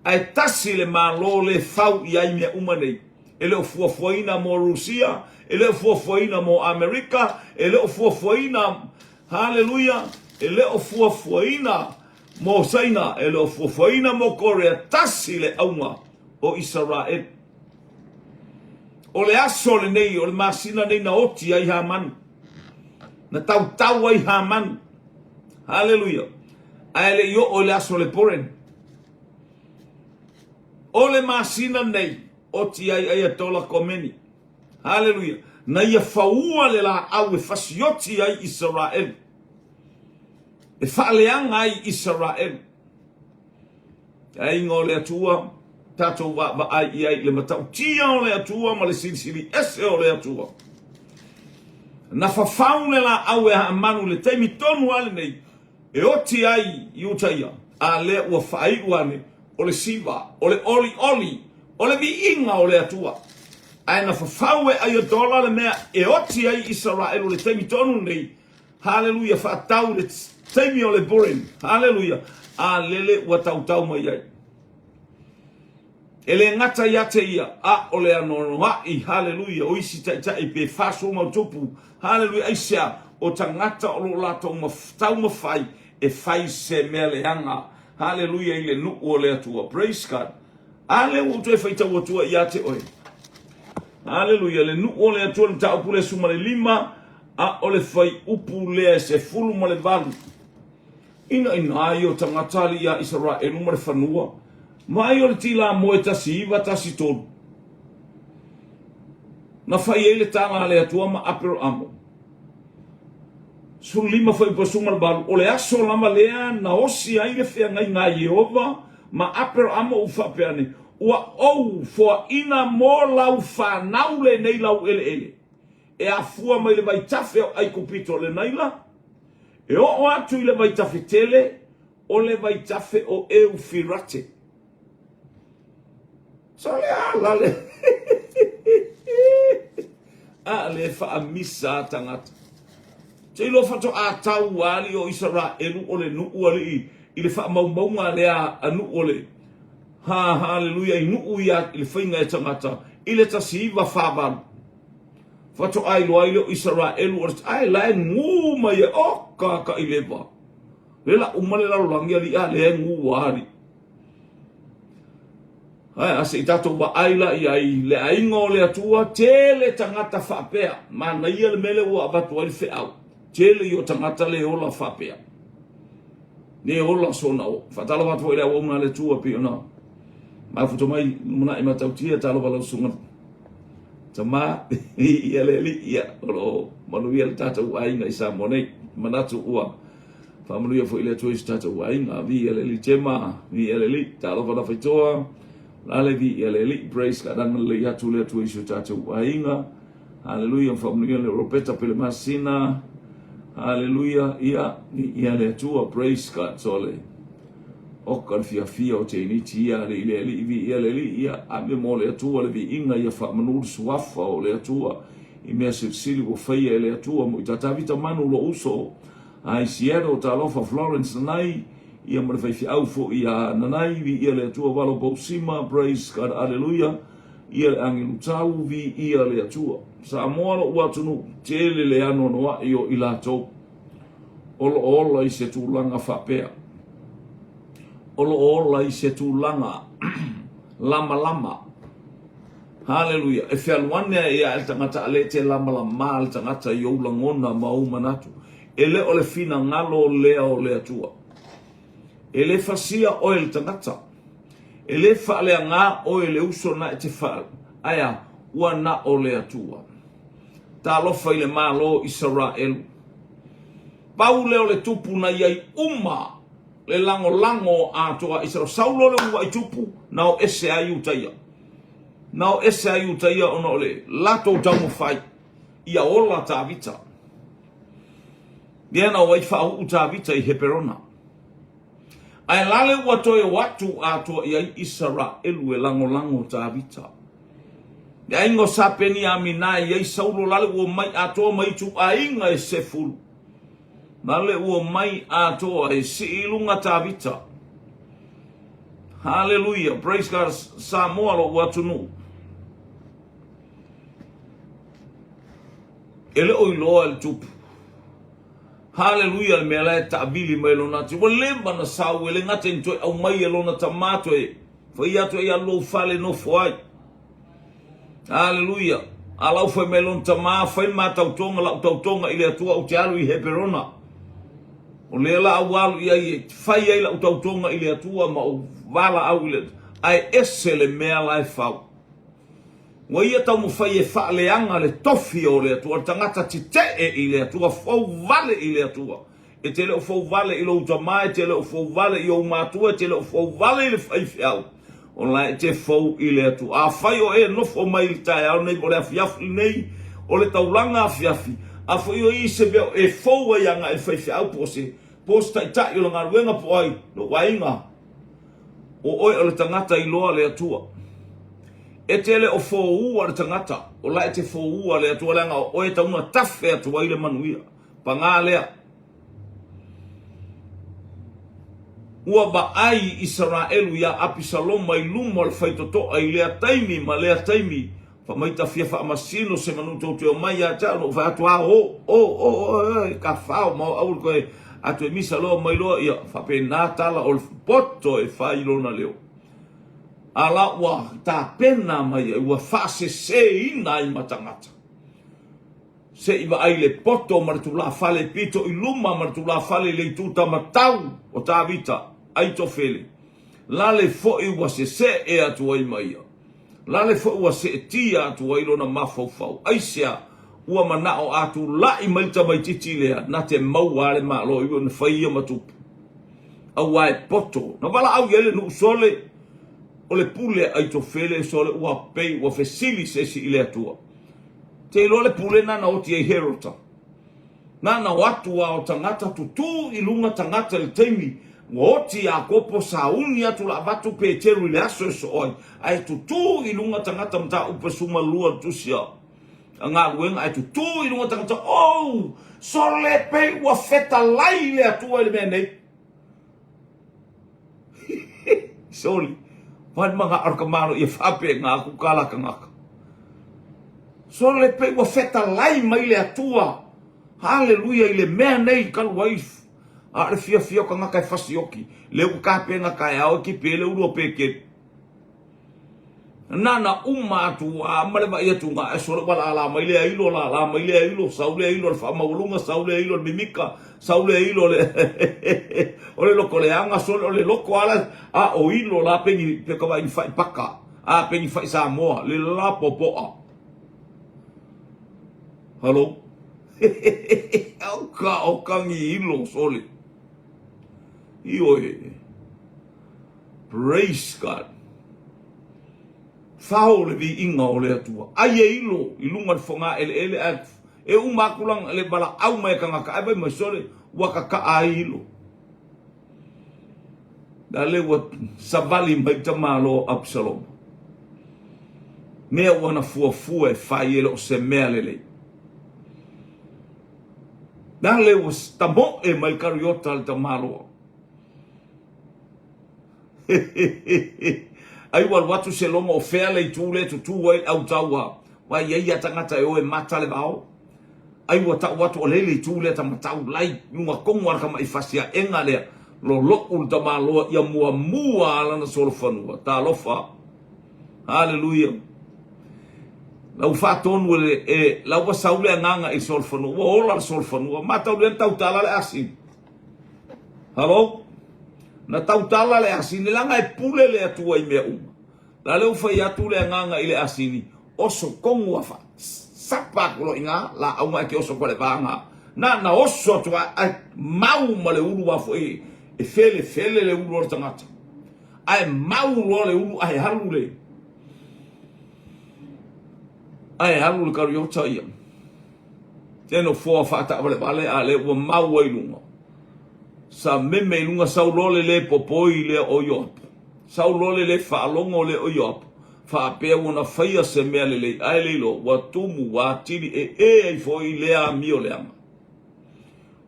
ae tasi le malo le fau i ai mea uma nei. E le o fuafuaina mo Rusia, e le o fuafuaina mo Amerika, e le o fuafuaina, haleluia, e le o fuafuaina mo Saina, e le o fuafuaina mo Korea, tasi le auga o Isaraelu. O le aso lenei, o le masina nei na oti ai Hamani, na tautau ai Hamani, haleluia, ae le i oo i le aso o le Purim. O le masina nei, oti ai Ayatollah Khomeini. Haleluia. Na ia faua le laau e fasioti ai Isaraelu. E faaleaga ai Isaraelu. Aiga o le Atua, tatou vaavaai i ai i le matautia o le Atua ma le silisili ese o le Atua. Na fafau le laau e Haamanu i le taimi tonu lava lenei e oti ai i uta ia, a lea ua faaiu ane, o le siva, o le olioli, o le viiga o le Atua. Ae na fafau e Ayatollah le mea e oti ai Isaraelu i le taimi tonu lenei, haleluia, faatau i le taimi o le Purim, haleluia, a lele ua tautau mai ai. E le gata ia te ia, a o le anoanoai, haleluia, o isi taitai pe 40 ma ona tupu, haleluia, aisea, o tagata o lo o latou taumafai e fai se mea leaga, haleluia, i le nuu o le Atua. Praise God. A lea ua ou toe faitau atua ia te oe. Haleluia, le nuu o le Atua, le mataupu lea 15, a o le fuaiupu lea e 18. Ina ina ai o tagata alii a Isaraelu ma le fanua, mai o le tilamoe 1913, na fai ai le tala a le Atua ma Aperamo. 15 fuaiupu 18, o le aso lava lea na osi ai le feagaiga a Ieova ma Aperamo ua faapea ane, Ua ou foaina mo lau fanau lenei laueleele, e afua mai le vaitafe o Aikupito o le Naila, e oo atu i le vaitafe tele o le vaitafe o Eufirate. So le ala le. A le faamisa a tagata. Te iloa faatoa tau alii o Isaraelu o le nuu alii i le faamaumauga lea a nuu o le ha haleluia i nuu ia i le faiga e tagata i le 1948. Faatoa iloa ai lea o Isaraelu o le ae la e gū mai e o kakailewa. Le la uma le lalolagi alii a lea e gū alii. Ae a se i tatou vaai la i ai le aiga o le Atua, tele tagata faapea, manaia le mea lea ua avatu ai le feau, tele i o tagata le ola faapea. Le ola sona o. Faatalofa atu foi i le auauna a le Atua pei ona mafuta mai lumanai matautia talofa lau susuga tama ia le alii ia o lo o manuia le tatou aiga i Samoa nei. Manatu ua faamanuia foi le Atua i so tatou aiga. Viia le Alii Tema, viia le Alii, talofa Lafaitoa, lale viia le Alii, praise God, agalelei atu le Atua i so tatou aiga. Haleluia, faamanuia le Ropeta Pelemasina. Haleluia, ia, viia le Atua, praise God, sole. Oka le fiafia o teiniti ia alii le Alii, viia le Alii, ia, ave mo le Atua le viiga, ia faamanu le suafa o le Atua i mea silisili ua faia e le Atua mo i tā Tavita Manu lou uso a i Seattle, talofa Florence Nanai, ia ma le faifeau foi ia Nanai, viia le Atua Valo Pausima, praise God, aleluia, ia le agelu tau, viia le Atua. Samoa lou atunuu, tele le anoanoai o i latou o lo o ola i se tulaga faapea. o lo o ola i se tulaga lamalama. Haleluia. E fealuane ai ia le tagata a le te lamalama le tagata i ou lagona ma ou manatu. E le o le finagalo lea o le Atua. E le fasia oe le tagata. E le faaleagā oe le uso na e te fa, aea, ua na o le Atua. Talofa i le Malo o Isaraelu. Pau lea o le tupu na i ai uma le lagolago atoa a Isaraelu. Sau loa le uluai tupu, na o ese ai Iutaia. Na o ese ai Iutaia ona o le latou taumafai ia ola Tavita. Lea na o ai faauu Tavita i Heperona. Ae lale ua toe o atu atoa i ai Isaraelu e lagolago Tavita. Le aiga o Sa Peniamina e i ai Saulo lale ua omai atoa ma ituaiga e sefulu. Lale ua omai atoa e sii i luga Tavita. Haleluia, praise God, Samoa lou atunuu. E le o iloa e le tupu. Haleluia le mea la e taavili mai lona ati. Ua leva na sau e le gata ina toe aumai e lona tama toe fai atu ai alu lou fale nofo ai. Haleluia. A lau fai mai lona tama fai ma tautoga lau tautoga i le Atua ou te alu i Heperona. O lea la au alu i ai e fai ai lau tautoga i le Atua ma ou valaau i le Ae ese le mea la e fau. Ua ia taumafai e faaleaga le tofi o le Atua, o le tagata tetee i le Atua, fou vale i le Atua. E te le o fou vale i lou tama, e te le o fou vale i ou matua, e te le o fou vale i le faifeau, o la e te fou i le Atua. Afai o e nofo mai i le taeao nei po o le afiafi lenei, o le taulaga afiafi, a foi o i se mea o e fou ai agai i le faifeau po o se, po o se taitai o le galuega po o ai, lou aiga, O oe o le tagata iloa le Atua. E te le o foua le tagata, o la e te foua le Atua leaga o oe e tauna tafe atu ai le manuia. Paga lea. Ua vaai Isaraelu iā Apisaloma i luma o le faitotoa i lea taimi ma lea taimi, Fa mai ta fia faamasino se manu tou te omai ia te au, na ou fai atu, a o, o, o, o, e, ka fao ma o au le koe atu e misa loa mai loa, ia, faapena tala o le poto e fai lona leo. A la ua tapena mai ai, ua faaseseina ai ma tagata. Se i vaai le poto ma le tulafale pito i luma ma le tulafale i le itu tamatau o Tavita, Aitofele. Lale foi ua sesee atu ai ma ia. Lale foi ua seetia atu ai lona mafaufau. Aisea? Ua manao a tulai mai le tamaitiiti lea, na te maua a le Malo i ona fai ia ma tupu. Aua e poto. Na valaau i ai le nuu sole, o le pule a Aitofele sole ua pei ua fesili se isi i le Atua. Te iloa le pule na na oti ai Herota. Na na o atu a o tagata tutū i luga tagata i le taimi ua oti Iakopo sauni atu la avatu Peteru i le aso e soo ai, ae tutū i luga tagata mataupu e sumalua le tusi a a galuega ae tutū i luga tagata oh sole pei ua fetalai le Atua i le mea nei. Soli, whai mga o ka malo ia whape ngā aku ka la kangaka. Sole pe ua fetalai mai le Atua. Haleluia i le mea nei kalu ai a le fiafia o kangaka e fasioki. Le u ka penga ka e ao ki pele ulua peke. Nana uma atu a ma le vaai atu ga e sole ua lala mai le ailo lala mai le ailo sau le ailo le faamaualuga sau le ailo le mimika sau le ailo le o le loko leaga sole o le loko ala a o ilo la peni pe ka vai fai paka a peni fai Samoa le la popoa Hello au ka o kangi ilo sole Ioe Praise God. Fao le viiga o le Atua. Ai e ilo i luga le foga eleele ae e uma atu lana le valaau mai a tagata ae fai mai sole ua kaka'a ai ilo. A lea ua savali mai tamaloa o Absaloma. Mea ua na fuafua e fai e le o se mea lelei. A lea ua tamoe mai le kariota a le tamaloa. Ai ua alu atu se logo o fea le itu lea e tutū ai le au taua, wa i ai ia tagata e o e mata le vao. Ai ua tau atu o lea le itu lea ta matau lai luga tonu a le tama'i fasi aʻega lea. Lolo'u le tamaloa ia muamua a lana solofanua. Talofa. Haleluia. La ua faatonu e le, e, la ua sau le agaga i le solofanua. Ua ola le solofanua. Mataulia na tautala le asini. Halo? Na tautala le asini, leaga e pule le Atua i mea uma. La lea ua fai atu le agaga i le asini, oso kogu a fa, sapa aku loa i ina, laau ma e te oso atu le vaga. Na na oso atu a, ae mau ma le ulu a foi e felefele le ulu o le tagata. Ae mau loa le ulu ae alu le ae alu le kariota ia. Le nofoa faataavalevale a lea ua mau ai luga. Sa meme i luga sau loa le lē popoi lea o Ioapo. Sau loa le lē faalogo lea o Ioapo, faapea ua na faia se mea lelei, ae le iloa, ua tumu, ua atili ee ai foi lea amio leaga.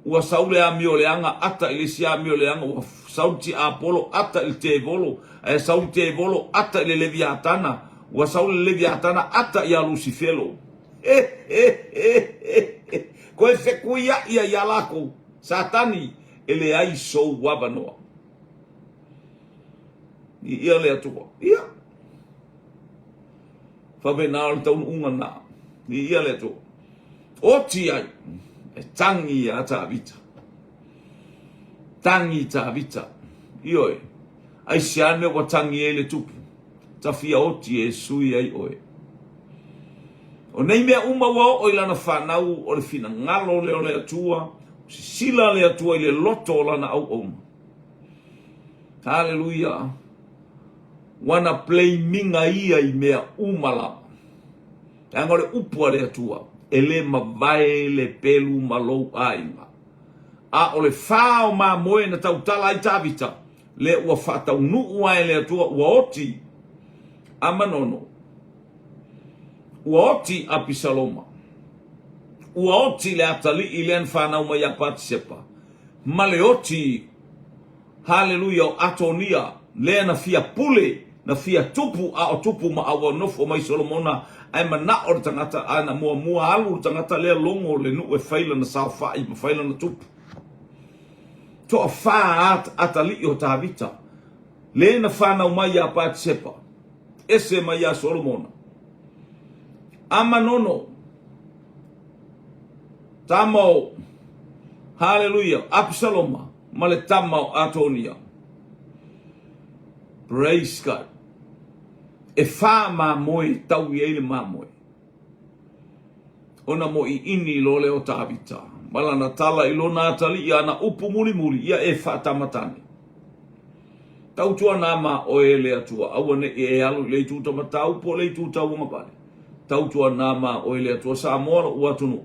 Ua sau le amio leaga ata i le isi amio leaga, ua sau le tiapolo ata i le tevolo, ae sau le tevolo ata i le Leviatana, ua sau le Leviatana ata ia Lusifelo. He he he he! Koe fekuiaʻi ai iā lākou, Satani, e leai sou avanoa. Ia le Atua. Ia. Faapena o le taunuuga na. Ia le Atua. Oti ai, e tangi iā Tavita. Tangi Tavita. Ioe. Aisea le mea ua tangi ai le tupu? Tafia oti e sui ai oe. O nei mea uma ua oo i lana fanau o le finagalo lea o le Atua, sisila le Atua i le loto o lana auauna. Haleluia. Ua na blaminga ia i mea uma lava. Leaga o le upu a le Atua, e le mavae le pelu ma lou aiga. A o le fa o mamoe na tautala ai Tavita, lea ua faataunuu ae le Atua ua oti Amanono, ua oti Apisaloma, ua oti le atalii lea na fanau mai ia Patisepa, ma le oti, haleluia, o Atonia, lea na fia pule, na fia tupu, a o tupu ma a ua nofo mai Solomona, ae manao le tagata, a na muamua alu le tagata lea logo le nuu e fai lana saofai ma fai lana tupu. Toafa atalii o Tavita, le na fanau mai iā Patisepa, ese mai iā Solomona. Amanono, tama o, haleluia, Apisaloma, ma le tama o Atonia. Praise God. E fa mamoe e tau i ai le mamoe. Ona moʻiʻini loa lea o Tavita, ma lana tala i lona atalii ana upu mulimuli, ia e faatamatane. Tautuana ma oe e le Atua, aua ne i e alu i le itu tamatau po o le itu tauagavale. Tautuana ma oe e le Atua Samoa loʻu atunuu.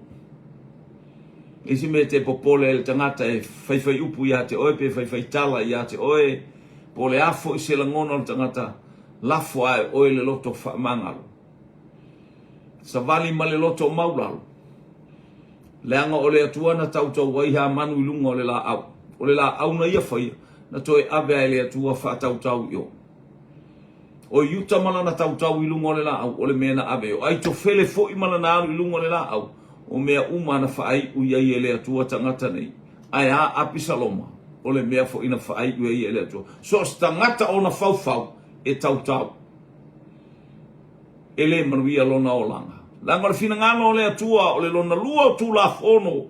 Isi mea te popole ai le tagata e faifai upu ia te oe pe faifai tala ia te oe, po o le a foi se lagona o le tagata, lafo ae oe le loto faamagalo. Savali ma le loto maulalo. Leaga o le Atua na tautau ai Hamanu i luga o le laau. O le laau na ia faia, na toe ave ai le Atua faatautau i o. O Iuta ma lana tautau i luga o le laau, o le mea na ave i o. Aitofele foi ma lana alu i luga o le laau, o mea uma na faaiu i ai e le Atua tagata nei. Ae a Apisaloma, o le mea foi na faaiu i ai e le Atua. So o se tagata ona faufau e tautau. E le manuia lona olaga. Leaga o le finagalo o le Atua, o le lona lua o Tulafono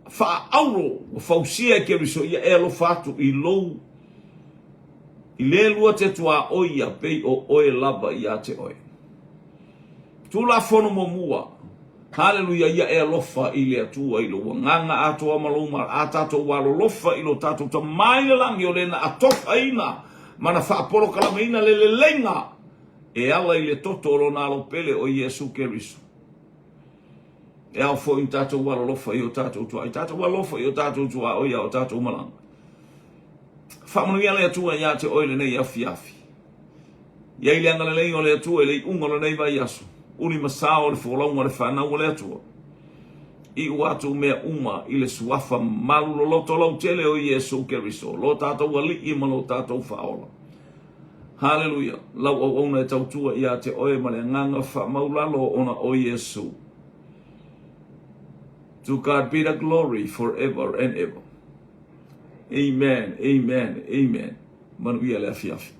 faaauro ua fausia e Keriso, ia e alofa atu i lou i le lua te tuaoi ia pei o oe lava ia te oe. Tulafono muamua, Haleluia, ia e alofa i le Atua i lou agaga atoa ma lou ma a tatou alolofa i lo tatou Tama i le lagi o le na atofaina ma na faapolokalameina le leleiga e ala i le toto o lona alo pele o Iesu Keriso. E ao foi na tatou alolofa i o tatou tuaoi, tatou alofa i o tatou tuaoi a o tatou malaga. Faamanuia le Atua ia te oe lenei afiafi. I ai le agalelei o le Atua i le iuga o lenei vaiaso, uli ma sao o le folauga o le fanau o le Atua. Iu atu mea uma i le suafa malu loloto lautele o Iesu Keriso, lo tatou Alii ma lo tatou Faaola. Haleluia! Lau auauna e tautua ia te oe ma le agaga faamaulalo ona o Iesu. To God be the glory forever and ever. Amen, amen, amen. Manuia le afiafi.